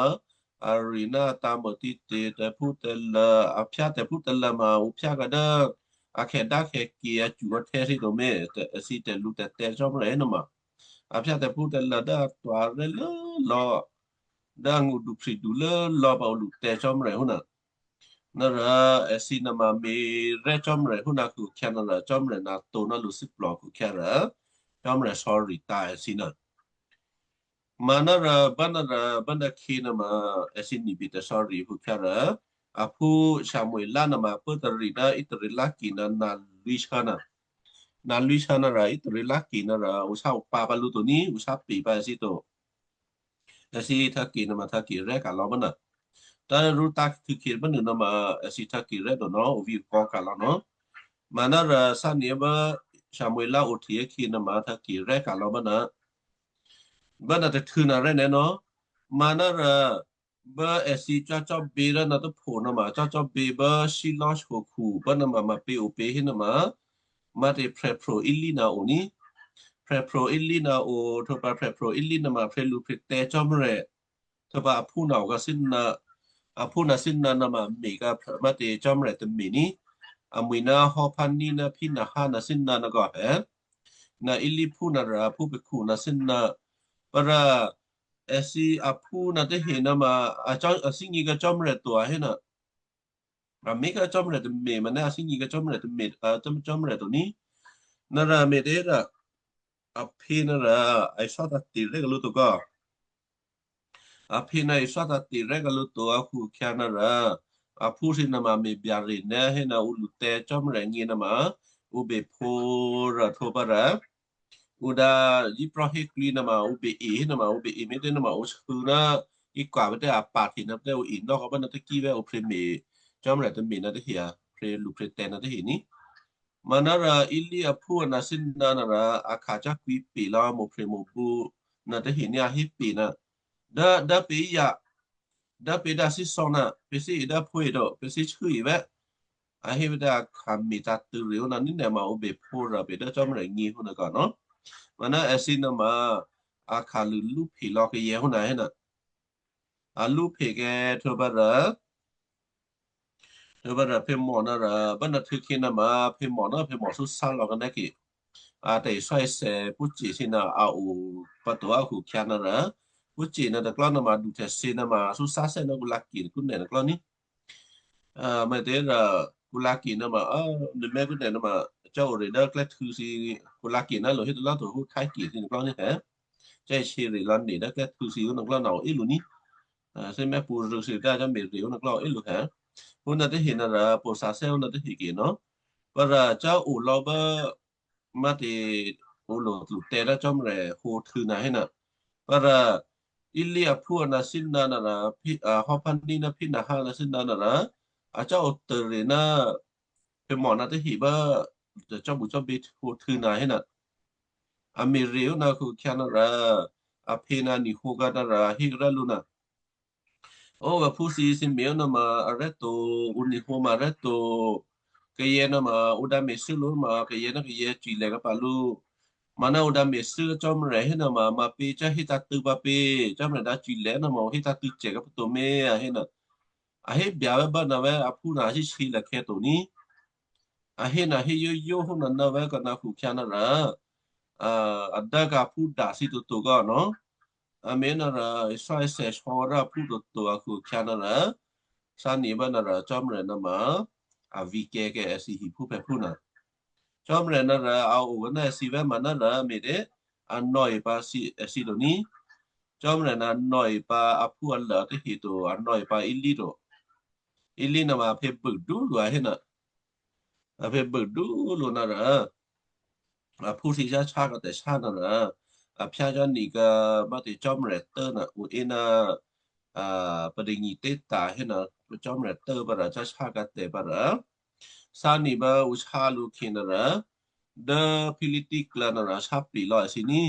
a ri ná a tǎ̤mòtǐ tě tè̤phútè̤lya̤, a phyá tè̤phútè̤lya̤ ma, ǔ phyá kha dố, a khèdákhèke, a cṳ a htè̌ thǐ to mè́, tè̤-, èthǐ tè̤lǔtè̤tè̤ Cò́marya hé ná ma. A phyá tè̤phútè̤lya̤ dố a twa̤ rè́ lố lò̌, dố a ngṳdupri̤du lố lò̌ pǎ ǔ lǔtè̤ Cò́marya hú ná. Ná rò èthǐ ná ma me̤rè́ Cò́marya hú ná khukhyǎ ná rò Cò́marya ná to ná lǔ thíplò̤ khukhyǎ rò Cò́marya sò̌ri tǎ̤ èthǐ ná. Manára, bánára, bánákhí ná ma èthǐ ní̤bè tè̤sò̌ri hú khyára. Aphú Samuela ná ma pốtarí ná Israel ki ná nalwísá ná. Nalwísá nára Israel ki nára ǔsá opǎ pǎ lǔ to ní, ǔsá pe pǎ èthǐ to. Èthǐ htò̌ke ná ma htò̌ke rè́ka̤ lò̌ báná. Tarú tǎ htû̌khyě bánuô ná ma èthǐ htò̌ke rè́ to nò̌, ovǐ̤ kò̌ ka̤ lò̌ nò̌. Manára sá nyě̤ bá Samuela ohtwǒ khi ná ma htò̌ke rè́ka̤ lò̌ báná. Báná tôhtû̌ ná rè́ nè̌ nò̌. Manára bá èthǐ cò́cò́bě rá ná tôpho ná ma cò́cò́bě bá Shilo hokhu báná ma ma pě opě hé ná ma. Má tě prè̤pro̤ Eli ná o ní. Prè̤pro̤ Eli ná o, htwǒ pǎ prè̤pro̤ Eli ná ma phrè̌lǔphrè̌tè̤ Cò́marya. Htwǒ pǎ aphú ná o ka thǐ ná, aphú ná thǐ ná ná ma me̤ ka má tě Cò́marya tôme̤ ní. Amwi̤ ná Hophni ná Phinehas ná thǐ ná ná kò hè. Ná Eli phú nára phú pekhu ná thǐ ná. Para èthǐ aphú ná tahe ná ma, a cò́, a thígně ka Cò́marya to a hé ná. A me̤ ka Cò́marya tôme̤, maná a thígně ka Cò́marya tôme̤, a, Cò́-, Cò́marya to ní. Nára me̤ tě rá, a phí nára, a isò́ tǎ tě rè́ ka lǔ to kò. A phí ná isò́ tǎ tě rè́ ka lǔ to a khukhyǎ nára, aphú thǐ ná ma me̤ byarè ná hé ná ǔ lǔtè̤ Cò́marya ngě ná ma, ǔ bè phǒ rá htwǒ pǎ rá. Ǔ dǎ yíprò̤́ héklwǐ ná ma ǔ bè e hé ná ma ǔ bè e mé̤ tě ná ma ǔ shuô̌ ná í kwa̤ bá tě a pa̤ hte ná tě ǔ e nò́ kò bá ná tě kí vé ǔ phrè̌ me̤ Cò́marya tôme̤ ná tahe a, phrè̌lǔphrè̌tè̤ ná tahe ní. Manára Eli aphú a ná thǐ ná nára a kha cò́ kwǐ pè lò̌ mo̤phrè̌ mo̤bǔ ná tahe ní a hé pè ná. Dá, dá pè í yǎ, dá pè dá thísò̌ ná, pè thí e dá phú e to, pè thí chhû́ e vé. A hé vé dá a kha me̤ tǎ tû̌ rè ó ná ní nè̤ ma ǔ bè phǒ rá pè dố Cò́marya ngě hú ná kò nò̌. Maná èthǐ ná ma a kha lṳ̂ lú phe lò̌ kayè̌ hú ná hé ná. A lú phe kè htwǒ pǎ rá. Htwǒ pǎ rá phè̌ mò nára, bá ná htû̌khyě ná ma phè̌ mò ná phè̌ mò súsá lò̌ ka ná ke. A tè̤isò́ isè̌ pwǒ̤ ce̤ thǐ ná a o pǎ to a khukhyǎ nára. Pwǒ̤ ce̤ ná tôklò́ ná ma duhtya thǐ ná ma súsá sè́ ná kǔ lǎ ke kú nè̤ tôklò́ ní. A, mè̤ tě rá kǔ lǎ ke ná ma, a, nè̤ mè̤ kú nè̤ ná ma, cò́ o rè dố klè́htû̌ thǐ, kǔ lǎ ke ná lo hé tôklò́ to hú thái ke thǐ tôklò́ ní hè. Cò́ e shǐ rè lò̌ nè̤ dố klè́htû̌ thǐ ó tôklò́ ná o é lǔ ní. A, thí mè̤ pṳ̌ rû̌ thǐ dá cò́ me̤ rè ó tôklò́ é lǔ hè. Hú ná tahe nára, pwǒ̤ sǎsè̌ hú ná tahe ke nò̌. Para cò́ o lò̌ bá má tě ǔ lo lǔtè̤ dố Cò́marya hǒ htû̌ ná hé ná. Para Eli aphú a ná thǐ ná nára, phi, a, Hophni ná Phinehas ná thǐ ná nára, a cò́ o tôrè ná phè̌ mò ná tahe bá, cò́ bǔ cò́ bě hǒ htû̌ ná hé ná. A me̤ rè ó ná khukhyǎ nára, a phě ná ni hǒ ka nára, hé ka rá lǔ ná. Ó vǎphú thǐ, thǐ me̤ ná ma arè́to, ǔ nihǒ ma arè́to. Kayǎ ná ma ǔ dǎ me̤thû́ lǔ ma kayǎ ná kayǎ cwile̤ kǎ pǎ lǔ. Manárò ǔ dǎ me̤thû́ Cò́marya hé ná ma, ma pě cò́ hé tǎ̤tṳ̂̌ pǎ pě? Cò́marya dǎ cwile̤ ná ma ǔ hé tǎ̤tṳ̂̌ cè kǎ pǎ to mé a hé ná. A hé bya vè́ bá ná vè́ aphú ná a hé sǐ lakhè̌ to ní. A hé ná hé yóyó hó ná ná vè́ kò ná khukhyǎ ná rà, a, a dốkǎ aphú dǎ thǐ toto kò nò. A me̤ ná rà, a sò́ a sè sò̌ rá aphú toto a khukhyǎ ná rà, thǎnì bá ná rà Cò́marya ná ma, a vǐkè̤ kè́ èthǐ hiphúphè̌phú ná. Cò́marya ná rà, a o vè́ ná èthǐ vè́ ma ná rà, me̤ dě, a nò̌e pǎ thǐ, èthǐ to ní. Cò́marya ná nò̌e pǎ aphú alǎ tahe to, a nò̌e pǎ Elí to. Elí ná ma a phè̌ bûdú lǔ a hé ná. A phè̌ bûdú lǔ ná rà, aphú thǐ cáhtá kǎ tè̤sá ná rà, a phyá cò́ nǐ kǎ bá tě Cò́marya tố ná ǔ é ná, a, padinyě té̤ ta̤ hé ná Cò́marya tố pǎ rà cáhtá kǎ tè̤ pǎ rà. Thǎnì bá ǔ sá lǔ khyě ná rà, dố Philippí klǎ ná rà a sáplǐ lò̌ èthǐ ní.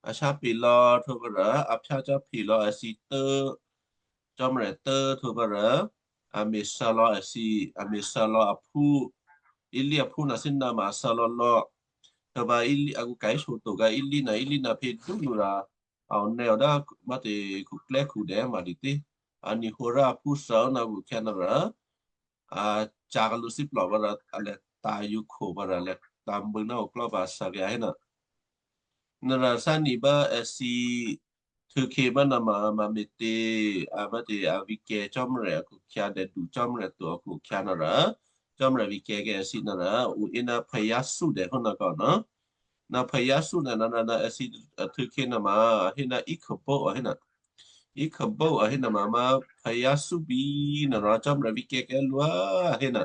A sáplǐ lò̌ htwǒ pǎ rà, a phyá cò́ phǐ lò̌ èthǐ tố, Cò́marya tố htwǒ pǎ rà, a me̤thû́ lò̌ èthǐ, a me̤thû́ lò̌ aphú, Elí aphú ná thǐ ná ma a thû́ lò̌ lò̌. Htwǒ pǎ Elí a kǔ ka̤ hé sǒ to kǎ Elí ná Elí ná phè̌ dú lǔ rà, a o nè̌ o dá má tě khuklè́khu dè̌ ma dǐtě. A nihǒ rá aphú thû́ ná khukhyǎ ná rà, a ca̤ kǎ lǔ thíplò pǎ rà, a lè tǎ̤ yǒ kho pǎ rà lè tǎ̤ mbû̌ ná oklò́ pǎ a thû́ kayǎ hé ná. Ná rà thǎnì bá èthǐ htû̌khě bá ná ma, ma me̤tě, a bá tě a vǐkè̤ Cò́marya a khukhyǎ dè̌du Cò́marya to a khukhyǎ ná rà, Cò́marya vǐkè̤ kè́ èthǐ ná rà, ǔ é ná Phè̌ Yásǔ dè̌ hó ná kò ná. Ná Phè̌ Yásǔ ná, ná, ná, ná èthǐ, a, htû̌khě ná ma, a hé ná Ikhabod a hé ná. Ikhabod a hé ná ma, ma Phè̌ Yásǔ bí ná rò Cò́marya vǐkè̤ kè́ lǔ a hé ná.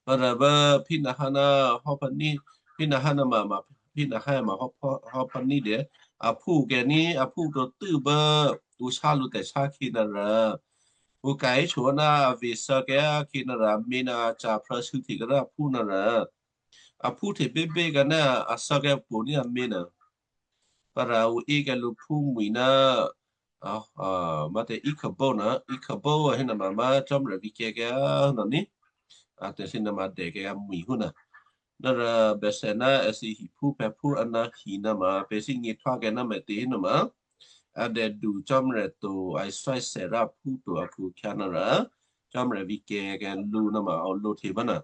Vǎ rà bá Phinehas ná Hophaní, Phinehas ná ma, ma, Phinehas ma Hopha-, Hophaní dè̌. Aphú kèní, aphú to tû́ bá ǔ sá lǔ tè̤sá khyě ná rà. Ǔ ka̤ hé sǒ ná a vǐ thû́ kayǎ khyě ná rà, a mě ná a ca̤ phrǎ sû̌hte kǎ rá aphú ná rà. Aphú hte bébé kǎ ná a thû́ kayǎ pwǒ̤ ní a mě ná. Vǎ rà ǔ é kè́ lǔ phúmwǐ̤ ná, a, a, má tě Ikhabod ná, Ikhabod a hé ná ma, ma Cò́marya vǐkè̤ kè́ ná ní. A tè̤sí ná ma dè̌ kè́ a mwǐ̤ hó ná. Ná rà bèsè ná èthǐ hiphúphè̌phú a ná hi ná ma, pè̤ thímí htwá kè́ ná me̤tě hé ná ma. A dè̌du Cò́marya to, a sò́ a sè rá aphú to a khukhyǎ ná rà. Cò́marya vǐkè̤ kè́ lǔ ná ma, a o lǒhte bá ná.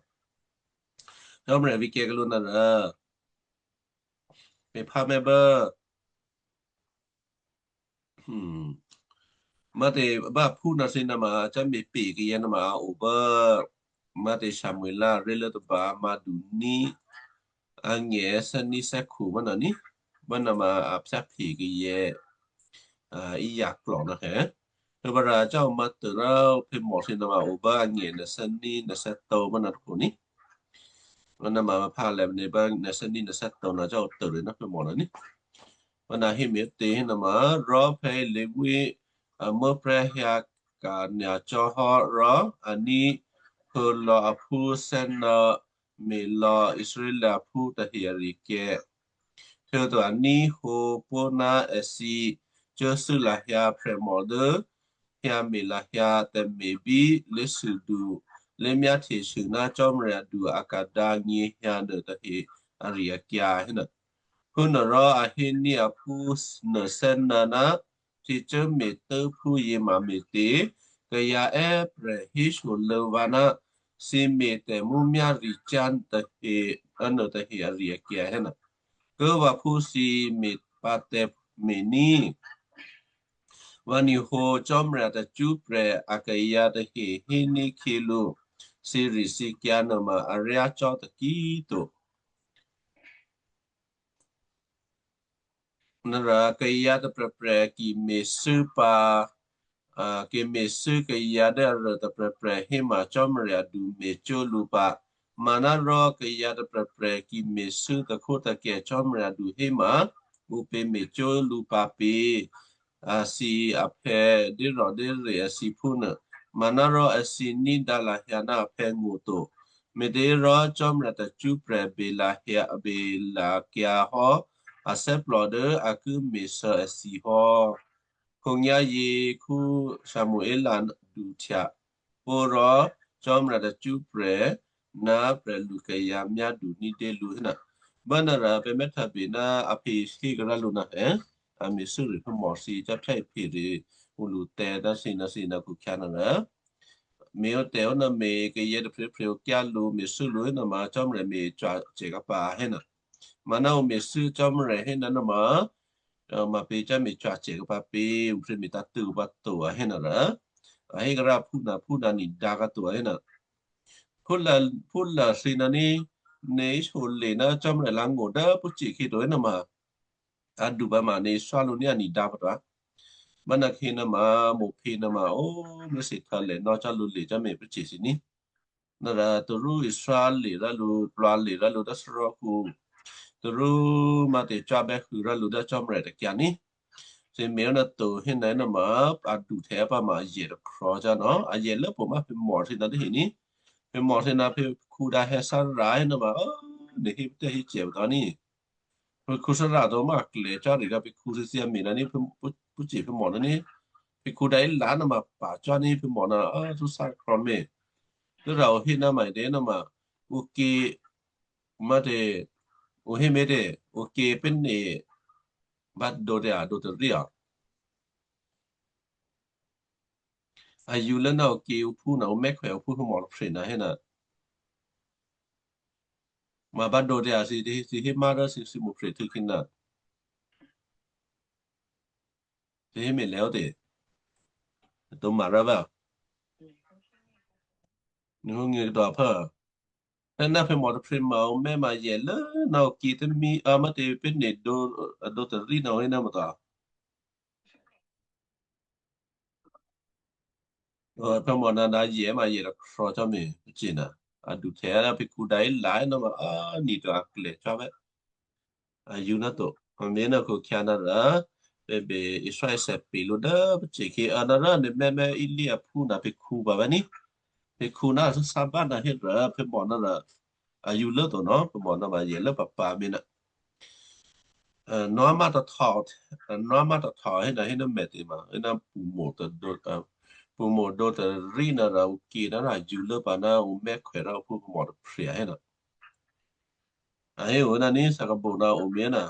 Cò́marya vǐkè̤ kè́ lǔ ná rà. Pè̤ phá mèbá. Hmm. Má tě bá phú ná thǐ ná ma, a ca̤ me̤pè kayǎ ná ma, a o bá. Má tě Samuela ré̤lố tôba, má duní. A ngè thè́ní thè́khu bá ná ní. Bá ná ma a phyáphe kayǎ. A, í yaklò̤ ná hé. Htwǒ pǎ rà a ca̤ o má tû́ rò phè̌ mò thǐ ná ma o bá a ngè ná thè́ní ná thè́tǒ bá ná tôpho ní. Vǎ ná ma phá lè̤̌ bá ná thè́ní ná thè́tǒ ná ca̤ o tû́ rû̌ ná phè̌ mò ná ní. Vǎ ná hé me̤tě hé ná ma rò phè̌ Levi, a, muố̤prè̤́ hyǎ ka̤ nyacò́ hò́ rò aní hû̌ lò̌ aphú thè́nò̌ me̤ lò̌ Israel aphú tahe ari-akyǎ. Htuô̌to aní hǒ pó̤ ná èthǐ cuốthû́ lahyǎ prè̤mò dố hyǎme̤ lahyǎ tè̤me̤ bí lé̤thûdu lé̤myáhtye sû ná Cò́marya du a ka̤dǎ nyěhyǎ nuôtahe ari-akyǎ héna. Phúnuôrò a hé ní aphú nuô thè́nǎ ná thǐ cuốme̤ tốphúyě ma me̤tě? Kayǎ è́prè̤ hésoluô̌ vǎ ná thǐ me̤ tè̤mǔmyá̤ricyá̤ tahe, nuôtahe ari-akyǎ héna. Kố vǎphú thǐ me̤ pǎ tǎ me̤ ní. Vǎ ní̤hǒ Cò́marya tacṳ́prè̤ akayǎ tahe hé ní khyělǔ, thǐrithǐkyǎ nuôma aryá cò́ takǐ꤮ to. Nrà kayǎ tôprè̤prè̤ ki me̤thû́ pǎ, a, ki me̤thû́ kayǎ dố aruô tôprè̤prè̤ héma Cò́marya du me̤cwó̤ lǔ pǎ. Manárò kayǎ tôprè̤prè̤ ki me̤thû́ takhwótakè Cò́marya du héma, ǔpě me̤cwó̤ lǔ pǎ pě? A thǐ aphè̌ dérò̤dére a thǐ phúnuô. Manárò a thǐ ní̤dǎ lahyǎ ná aphè̌ ngó̤ to. Me̤těhérò Cò́marya tacṳ́prè̤ belahyǎ, belakyǎ hò́ athè́plò dố a ki me̤thû́ a thǐ hò́. Khǒnyá̤yě Samuela duhtya pó rò Cò́marya tacṳ́prè̤ ná prè̤lukayǎ myádu ní̤dyé lǔ héna, bánuôrò pè̤ mè́htya be ná a phe shyékuô̌ ná lǔ ná, a me̤thû́ rû phúmò thǐ, Cò́marya phe rû ǔ lǔ tè̤ ná thǐ ná thǐ ná khukhyǎ nuôrò, me̤ ǔ tè̤ ǔ ná me̤ kayǎ taphryěphryě ǔ kyǎ lǔ, me̤thû́ lǔ héna ma Cò́marya me̤cwacè kǎ pǎ héna. Maná ǔ me̤thû́ Cò́marya héna ná ma, ma pě cò́ me̤cwacè kǎ pǎ pě, ǔphrě me̤tǎ̤tṳ̂ pǎ to a héna rò, a hé kará phúna phúna nidǎ kǎ to a héna. Phúla, phúla thǐ ná ní, nè̤ íshole ná Cò́marya lǎ̤ngó̤ dố pwícye khyě to héna ma, a duba ma nè̤ Israel lǔ ní a nidǎ pǎ to. Bánuôkhè̌ ná ma, mòphè ná ma, ó, mèsè htò̌lè nò́ cò́ lǔ le cò́ me̤ pwícye thǐ ní. Nara tarú Israel le rá lǔ, plwǎ le rá lǔ dố thárò́kǔ. Tarú ma tè̤cwábè́ hû rá lǔ dố Cò́marya tôkyǎ ní. Thǐ me̤ ná to héna ná ma, a duhtya pǎ ma a yè tôkrò̤ cò́ nò́. A yè lốpô má phe mò thǐ ná tahe ní. Phe mò thǐ ná phe khǔ dǎ hè̌ thárá héna ma, ó, nè̤ hé tè́ hé cè pǎ ní. Phe khǔ thárá to ma a klè̌ cò́ rû̌ ká phe khǔ thǐ thǐ a me̤ ná ní phe, pwícye phe mò ná ní. Phe khǔ dǎ ílǎ ná ma pa̤ cò́ ní phe mò ná, ó, thú thárá krò̌ mè̤. Tû́rò ǔ hé ná ma dě ná ma, ǔ kě, má tě, ǔ hé mé̤ tě, ǔ kě pè́ nè̤ bá dǒ tě a dǒ tarí a. A yǔ lố ná ǔ kě ǔ phú ná ǔ mè́khwè ǔ phú phe mò taphre ná héna. Ma bá dǒ tě a thǐ, thǐ hé má rá thǐ, thǐ mòphè htû̌ khyě ná. Thǐ hé me̤ lè̤̌ ó tě. Tǒ ma rá vǎ. Nè̤ hǒ nyě̤ kdò phá. Tè́ ná phe mò taphre ma ǔ mè́ ma yè lố ná ǔ kě tè́mí, a, má tě pè́ nè̤ dǒ, a dǒ tarí ná ǔ hé ná ma ta. Ò, phe mò ná dǎ yè ma yè tôkrò̤ cò́ me̤, pwícye ná. A duhtya ná phe khǔ dǎ ílǎ ná ma, a, ní to a klè̌ cò́ vè́. A yǔ ná to. A me̤ ná khukhyǎ ná rò, pè̤ bè Israel thè́ pè lǔ dố pwícye khyě a ná rá nè̤ mè́mè́ Eli aphú ná phe khǔ pǎ vè́ ní. Phe khǔ ná thú thá bá ná hé rò, phe mò ná rò, a yǔ lố to nò́, phe mò ná ma yè lố pǎpǎ me̤ ná. Ò, Nôámà tôhtò, ò, Nôámà tôhtò hé ná hé ná mè̤ tě ma, hé ná pṳmò tadǒ, ò, pṳmò dǒ tarí ná rò ǔ kě ná rò a yǔ lố pǎ ná ǔ mè́khwè rò ǔ phú phe mò taphre a hé ná. A hé ǔ ná ní thakabǒ ná ǔ me̤ ná.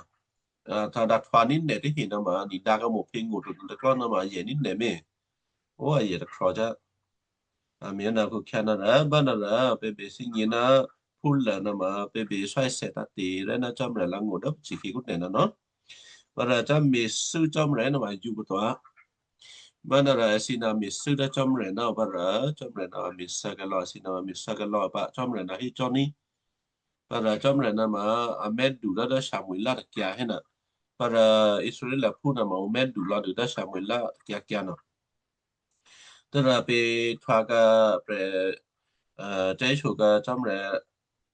Ò, htò̌ dǎ htwǎ ní nè̤ tahe ná ma, ní dǎ kamò phe ngó̤ to tôklò́ ná ma yè ní nè̤ me̤. Ó, a yè tôkrò̤ cò́. A me̤ ná khukhyǎ ná rò, bá ná rò, pè̤ bè thígně ná phúlô ná ma, pè̤ bè Israel thè́ tǎ̤te̤ rè́ ná Cò́marya lǎ̤ngó̤ dố pwícye khyě kǔ tè̤ ná nò́. Bá rò cò́ me̤thû́ Cò́marya ná ma yǔ pǎ to a. Bá ná rò a thǐ ná me̤thû́ dố Cò́marya ná bá rò, Cò́marya ná me̤ thè́ kalò̌, a thǐ ná me̤ thè́ kalò̌ pǎ Cò́marya ná hé cò́ ní. Bá rò Cò́marya ná ma, a mè́du lò̌ dố Samuel tôkyǎ hé ná. Bá rò Israel aphú ná ma ǔ mè́du lò̌ dû dố Samuel tôkyǎkyǎ ná. Tû́rò pè̤ htwǒ ká prè̤, ò, tè̤sǒ ká Cò́marya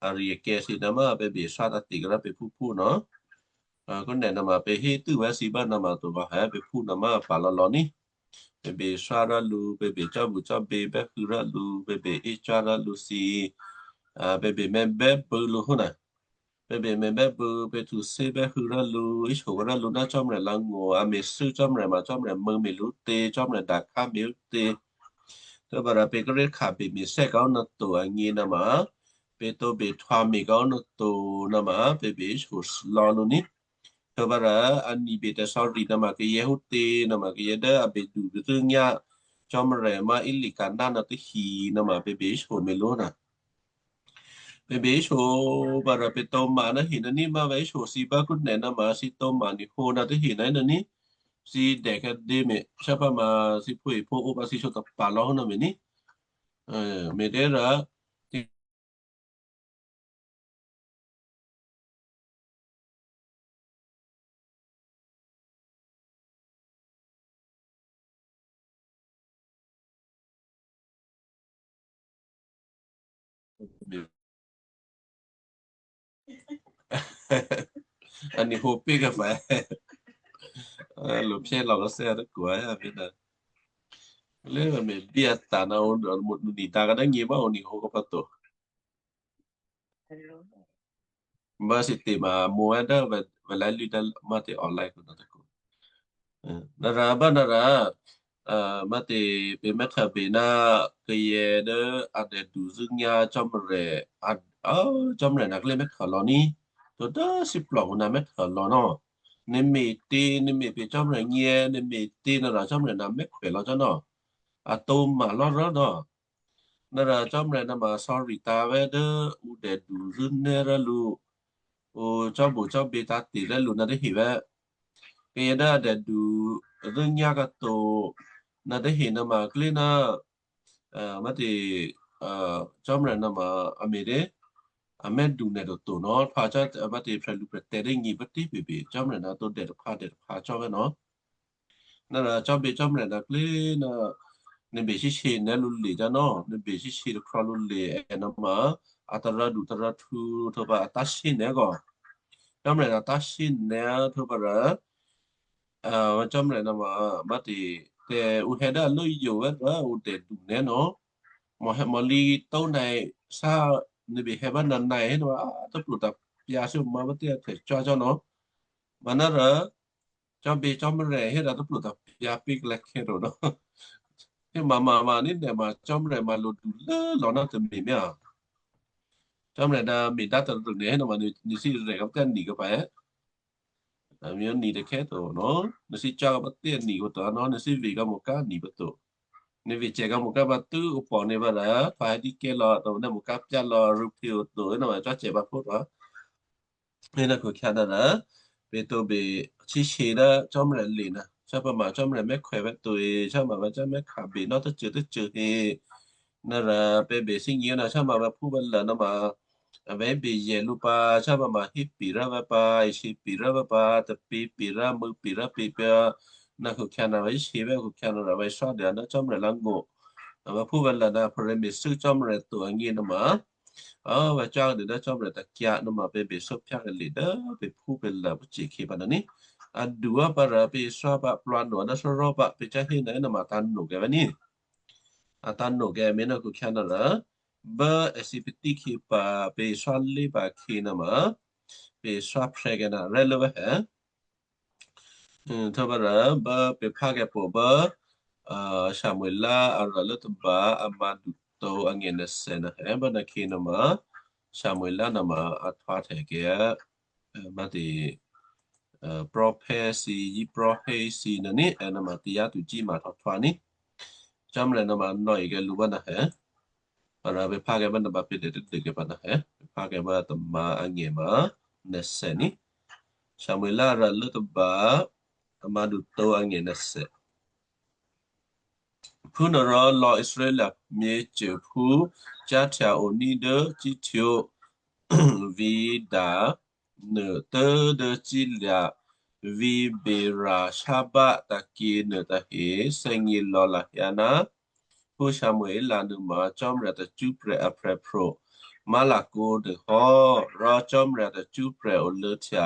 ari-akyǎ thǐ ná ma pè̤ bè Israel tǎ̤te̤ ká rò pè̤ phúphú nò́. Ò, kǔ nè̤ ná ma pè̤ hé tû́ vè́ thǐ bá ná ma to vǎ hé pè̤ phú ná ma pǎ lò̌ lò̌ ní. Pè̤ bè Israel rò lǔ, pè̤ bè cò́bǔ cò́bě bè́ hû rò lǔ, pè̤ bè ícò́ rò lǔ thǐ, ò, pè̤ bè mèbè́ bû̌ lǔ hó ná. Pè̤ bè mèbè́ bû̌, pè̤ htuthí bè́ hû rò lǔ, íshǒ rò lǔ ná Cò́marya lǎ̤ngó̤, a me̤thû́ Cò́marya ma Cò́marya mṳ̂̌ me̤ lǔ tě, Cò́marya dǎkhǎ me̤ lǔ tě. Tû́rò bá rò pè̤ kíré̤ khǎ bè me̤ thè́ ká ná to agně ná ma, pè̤ tǒ bè htwǒ me̤ ká ná to ná ma, pè̤ bè íshǒ lò̌ lǔ ní. Tû́rò bá rò a nibè tè̤sò̌ri ná ma kayǎ hó tě ná ma kayǎ dố a bè du kû̌tû́ nyá Cò́marya ma Elkanah ná tahe ná ma pè̤ bè íshǒ me̤ lǔ ná. Pè̤ bè íshǒ bá rò pè̤ tǒ ma ná he ná ní ma vè̤́ íshǒ thǐ bá kǔ nè̤ ná ma thǐ tǒ ma ní hǒ ná tahe ná ní. Thǐ dè̌ khyá dě me̤, shyá pá ma thǐ phúepó̤ ó pǎ thǐ shǒ tapa̤ lò̌ hó ná me̤ ní. Ò, me̤těrò, a ní hǒ pě ká pǎ. Ò, lǔ phyé lò̌ ká thè́ a tôkǔ a hé a pě ná. Lé me̤ bíyǎ tǎ̤ ná ǔ, ǔ nidǎ ká dố nyě bá ǔ ní hǒ ká pǎ to. Bá thǐ tě ma mǒ ná dố vè̤, vè̤ lái lwǐ dố má tě online kǔ ná tôkǔ. Nara bá nara, má̤tě, pè̤ mè́htôbè ná kayè dố a tè̤duzṳ̂́nyá̤ Cò́marya, a, Cò́marya ná klé mè́htô lò̌ ní, to dố thíplòkǔ ná mè́htô lò̌ nò́. Nè̤ me̤tě, nè̤ me̤ pè̤ Cò́marya nyě̤, nè̤ me̤tě nara Cò́marya ná mè́khwè lò̌ cò́ nò́. A tǒ ma̤ lò́ rò nò́. Nara Cò́marya ná ma sorry tǎ vè́ dố ǔ tè̤duzṳ̂́nyá̤ rá lǔ, ǔ cò́bucò́bě tǎ̤te̤ rá lǔ ná tahe vè́. Kayè dố a tè̤duzṳ̂́nyá̤ kǎto ná tahe ná ma klé ná, má̤tě, Cò́marya ná ma a me̤ dé, a mè́du nè̤ toto nò́, phǎ cò́, má̤tě, prè̤lu prè̤tè̤ dố nyě̤ pǎ tě pěpě Cò́marya ná tǒ dè taphǎ dè taphǎ cò́ vè́ nò́. Nara cò́bě Cò́marya ná klé ná nè̤ be̤shyéshye nè̤ lǔ le cò́ nò́, nè̤ be̤shyéshye takrò̌ lǔ le è ná ma a tarǎdu tarǎhtǔ htwǒ pǎ a táshé nè̤ kò. Cò́marya ná táshé nè̤ htwǒ pǎ rò, Cò́marya ná ma, má̤tě, tè̤ ǔ hè̌ dố a lốyo̤ vè́ rò ǔ tè̤du nè̤ nò́. Mò̤ hè̌ mò̤lǐ tó̤ nè̤ sá nè̤ behè̌ bá nè̤ nè̤ hé ná a tôplutapyǎ shuô̌ mǎ bá tě a htè̌ cò́ cò́ nò́. Manárò, cò́bě Cò́marya hé rò tôplutapyǎ pé̤ klè̌khè̌ to nò́. Hé mǎ, mǎ, mǎ ní nè̤ ma Cò́marya ma lǒdu lố lò̌ ná tôme̤ myá. Cò́marya dǎ me̤ dá tarû nè̤ hé nè̤ ma nè̤, nè̤ thǐ rè̤ kǎ pǎ tě a nǐ kǎ pǎ è̌? A mi ó nǐ tôkhè̌ to nò́. Nè̤ thǐ cò́ kǎ pǎ tě a nǐ kǎ to nò́, nè̤ thǐ vǐ kǎ mǒ ká nǐ pǎ to. Nè̤ vǐ cè kǎ mǒ ká pǎ tû́ ǔ pò̤ nè̤ pǎ rò, thwa hé dí kè́ lò̌, to nè̤ mǒ ká pyá lò̌, rû̌ phe ǒ to, nè̤ ma cò́ cè pǎ phú rò. Hé ná khukhyǎ ná rò, pè̤ tǒbě síshe dố Cò́marya le ná, sá pǎ ma Cò́marya mè́khwè vè́ to e, sá ma vè̤́ cò́ mè́kha̤ bě nò́ tốcô tốcô he. Ná rò pè̤ bě thínyě̤ ná sá ma vè̤́ phú vè̤́ lô ná ma, a vè̤́ bě yè lǔ pǎ, sá pǎ ma hé pè rá vè̤́ pǎ, ishe pè rá vè̤́ pǎ, tapě pè rá, mû̌ pè rá pě pǎ, ná khukhyǎ ná vè̤́ she vè̤́ khukhyǎ ná rò vè̤́ sá dya ná Cò́marya lá ngó̤. A vè̤́ phú vè̤́ lô ná phè̌ me̤thû́ Cò́marya to angně ná ma, a vè̤́ cò́ dě dố Cò́marya takyǎ ná ma pè̤ bě sǒphyá kalye̤ dố pè̤ phú pè̤ lô pacye khyě pǎ ná ní. A duá pǎ rò pè̤ sá pǎ plwǎ nò̤ ná sárò́ pǎ pè̤ cá hé ná, ná ma tǎ nò̤ kèvè̤́ ní. A tǎ nò̤ kèvè̤́ ná khukhyǎ ná rò, bố èthǐ patí khyě pǎ pè̤ sá lé pǎ khyě ná ma, pè̤ sá phrè́ kèná rè́ lố vè̤́ he. Htwǒ pǎ rò bố pè̤ phá kèpo bố, a, Samuela arô lố tôba a mǎdu tô angènèsè ná he bố ná khyě ná ma, Samuela ná ma a htwǎhtè kèá, a, má̤tě, a, prophecy, prophecy ná ní, a, ná ma tayǎ tucíma htwǒhtwǎ ní. Cò́marya ná ma nò̌e kèlǔ bá ná he. Arô pè̤ phá kèbá ná ba pè̤ tè̤ tadû kèbá ná he. Pè̤ phá kèbá tôma angè ma nèsè ní. Samuela arô lố tôba a mǎdu tô angè nèsè. Phúnuôrò lò̌ Israel myěcôphú cáhtya oní̤ dố cíhtyě vǐ̤ Da nuô tố̤ dố cílya̤ vǐ̤ Beersheba tôkyě nuôtahe thè́gně lò̌ lahyǎ ná phú Samuela nuôma Cò́marya tacṳ́prè̤ aprè̤pro̤ má̤lakǒ dûhò́, rò Cò́marya tacṳ́prè̤ olô̌htya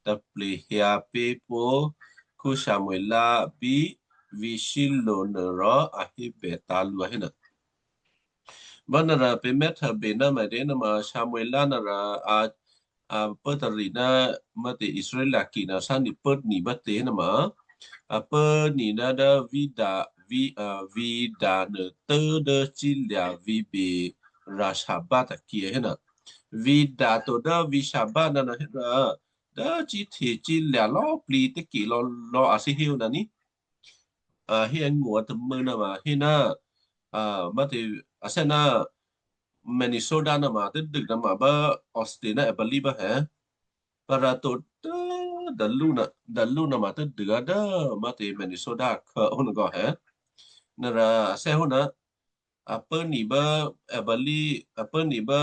taplehyǎ pé̤ pó̤ Samuela bí vǐ̤ Shilo nuô rò a hébè tǎ̤ lǔ a hé, bá nara pè̤ mè́htôbè ná ma dě ná ma Samuela nara a, a pốtari ná má̤tě Israel ki ná sá ni pốni bá tě ná ma, a pốni ná dố vǐ̤ Da, vǐ̤, a, vǐ̤ Da nuô tố̤ dố cílya̤ vǐ̤ Beersheba tôkyě hé ná. Vǐ̤ Da to dố vǐ̤ Sheba ná ná hé ná, dố cíhte cílya̤ lò̌꤮ plǐ tốkè lò̌ lò̌ a thǐ hé ná ní. A hé angó̤ a tômû̌ ná ma hé ná, a, má̤tě, a sè ná Minnesota ná ma tadû ná ma bá Austin ná Albany bá he. Parato dố dalú ná, dalú ná ma tadû a dố má̤tě Minnesota akhǎ ó nagò he. Nara a sè hó ná, a pốni bá Albany, a pốni bá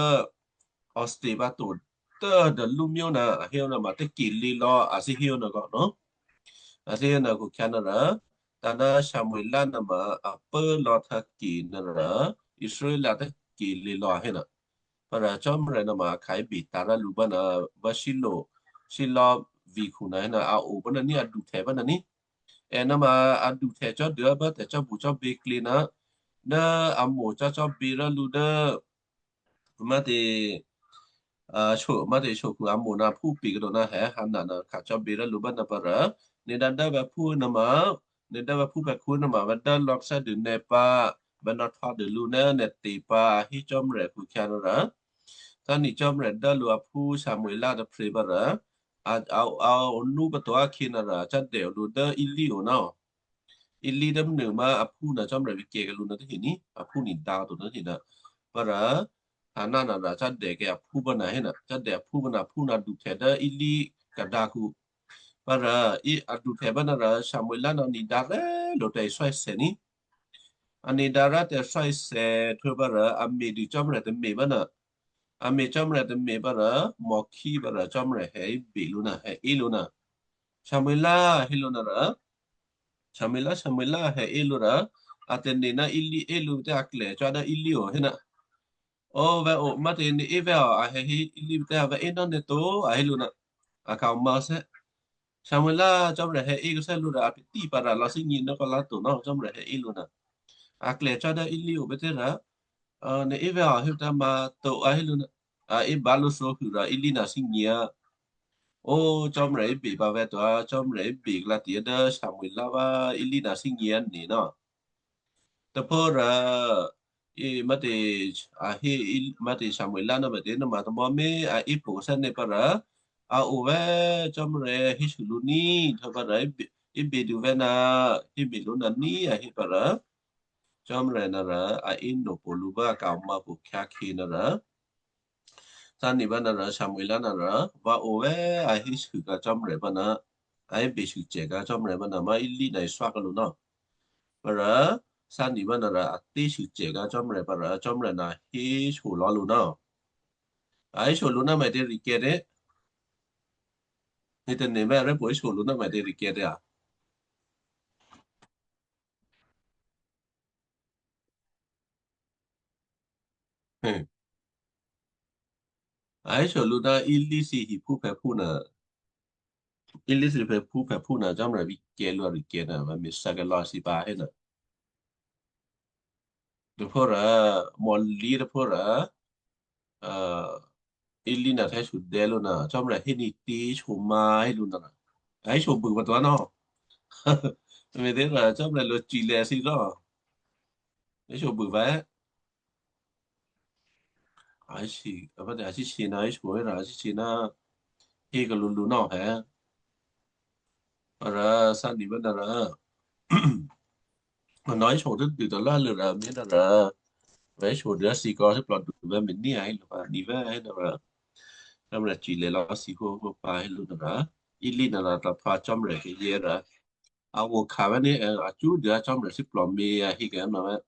Austin bá to dố dalú myó ná a hé ná ma tốkè lǐ lò̌ a thǐ hé nagò nò. A thǐ ná khukhyǎ nara, tǎ ná Samuela ná ma a pố lò̌ tôkè nara, Israel tốkè lǐ lò̌ a hé ná. Para Cò́marya ná ma a khǎ hé bè tǎ rá lǔ bá ná bá Shilo, Shilo vǐ̤khu ná hé ná a o bá ná ní a duhtè̌ bá ná ní. È ná ma a duhtè̌ cò́ dû bá tè̤cò́bucò́bě klě ná, dố a mo̤ cò́cò́bě rá lǔ dố, má̤tě, a, sho, mate shokhu a mo̤ ná phú pi kado ná hè, Hana ná kha cò́bǐ rá lǔ bá ná pá rà. Nè̤ dá dá vè̤ phú nuôma, nè̤ dá vè̤ phú vè̤ khú nuôma, vè̤ dá lò̌ kthè́dû nè̤ pá, vè̤ nò̌ htò́ dû lǔ ná nè̤ te pá, a hé Cò́marya khukhyǎ ná rà. Thá ni Cò́marya dá lǔ aphú Samuela tôphrě pá rà. A, a, a o nú pá to akhyě ná rà, a cádè o lǔ dố Eli o ná. Eli dố mnuô má aphú ná Cò́marya vǐkyǎ kè́ lǔ ná tahe ní, aphú ni dǎ to ná tahe ná. Pá rà, Hana ná rà cádè kè́ aphú pá ná hé ná, cádè aphú pá ná, aphú ná duhtè dố Eli kadǎkǔ. Pá rà, í a duhtè pá ná rà Samuela ná ni dǎ rè́ lo tè̤swáisè ní. A ni dǎ rá tè̤swáisè htuô̌ pá rà, a me̤dû Cò́marya tômě pá ná. A me̤ Cò́marya tômě pá rà, mò̤khí pá rà Cò́marya hè íbè lǔ ná, hè í lǔ ná. Samuela hé lǔ ná rà, Samuela, Samuela hè í lǔ rà, a tane̤ ná Eli é lǔ tè́ a klè cò́ dố Eli o hé ná. Ó vè̤ o, mate nè̤ é vè̤ o, a hè hé Eli tè́ a vè̤ é ná nè̤ to, a hé lǔ ná. A kha o mǎsè́. Samuela Cò́marya hè í khuthè́ lǔ rà a pètí pá rà lò̌ thígně ná kò́ lá to ná Cò́marya hè í lǔ ná. A klè cò́ dố Eli o bè́ tè́ rà, a, nè̤ é vè̤ o hé tǎ ma to a hé lǔ ná. A é bá lǔ thǒhû rà Eli ná thígně. Ó Cò́marya é bè pá vè̤ to, a Cò́marya é bè klǎ tè̤ dố Samuela vǎ Eli ná thígně ané̤ ná. Tôpho rà, í mate, a hé í, mate Samuela ná mate ná ma tamò̤́mé a ípò sè́né pá rà, a o vè̤ Cò́marya hésû lǔ ní, htò̌ pá rà, í bè, í bè dû vè̤ ná, hé bè lǔ ná ní a hé pá rà, Cò́marya ná rà, a íno̤ pó lǔ vǎ ka o mǎ pó khyákhyě ná rà. Thá ni pá ná rà, Samuela ná rà, vǎ o vè̤ a hésû ká Cò́marya pá ná, a é bè sû cè ká Cò́marya pá ná, má Eli ná iswá ká lǔ ná. Pá rà, thá ni pá ná rà, a té sû cè ká Cò́marya pá rà, Cò́marya ná hésû lò̌ lǔ ná. A hésû lǔ ná mète rì kè́ tè́. Nè̤ tane̤ mète rè́ pó hésû lǔ ná mète rì kè́ tè́ a. Hmm. A hésû lǔ ná Eli thǐ hiphú phèphú ná. Eli thǐ phèphú phèphú ná Cò́marya vǐkyǎ lǔ a rì kè́ ná, vǎ me̤ thǎ kè́ lò̌ thǐ pá hé ná. Tôpho rà, mò̤lǐ tôpho rà, a, Eli ná thè́ sudè́ lǔ ná, Cò́marya hé ní tí hésû má hé lǔ ná. A hésû bû pá to ná. Me̤tě rà Cò́marya lǒ cwilè̤̌ thǐ rò. Hésû bû vè̤. A hésû, a bá tè̤ a hésû ná, hésû rà a hésû ná, hé ká lǔ lǔ ná hè. Rà thá ni pá ná rà. Nò̌ hésû tû́ dû tôlá lû rà, mí ná rà. Vè̤ hésû dû thǐ kò thíplò dû vè̤ me̤ ní a hé lǔ pá, ni vè̤ hé ná rà. Cò́marya cwilè̤̌ lò̌ thǐ hó hó pá hé lǔ ná rà. Eli ná rà tôpha Cò́marya kayǎ rà. A o kha vè̤ ní, a cṳ́ dû Cò́marya thíplò mě a hé kè́ ná vè̤.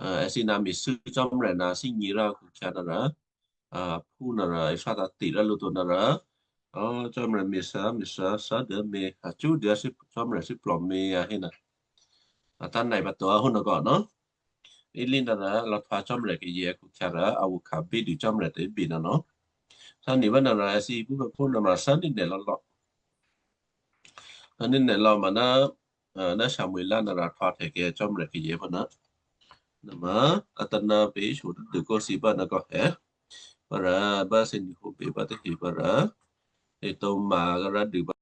A, èthǐ ná me̤thû́ Cò́marya ná thígně rá khukhyǎ ná rà, a, phú ná rà, èthǎ tǎ tè rá lǔ to ná rà, a, Cò́marya me̤thû́, me̤thû́, thǎ dû mě, a cṳ́ dû thí, Cò́marya thíplò mě a hé ná. A tá nè̤ pá to a hó ná kò ná. Eli ná rà, lò̌ tôpha Cò́marya kayǎ khukhyǎ rà, a o kha bě dû Cò́marya tè̤bě ná ná. Thá ni pá ná rà, èthǐ phú phú ná ma thá ní nè̤ lò̌ lò̌. Thá ní nè̤ lò̌ ma ná, a, ná Samuela ná rà htò̌htè̌ kè́ Cò́marya kayǎ pá ná. Ná ma, a tǎ ná pè̤ hésû tû́ dû kó thǐ pá ná kò hè. Pá rà, bá thǐ ni hǒ pě pá tahe pá rà. È to ma rá dû pá.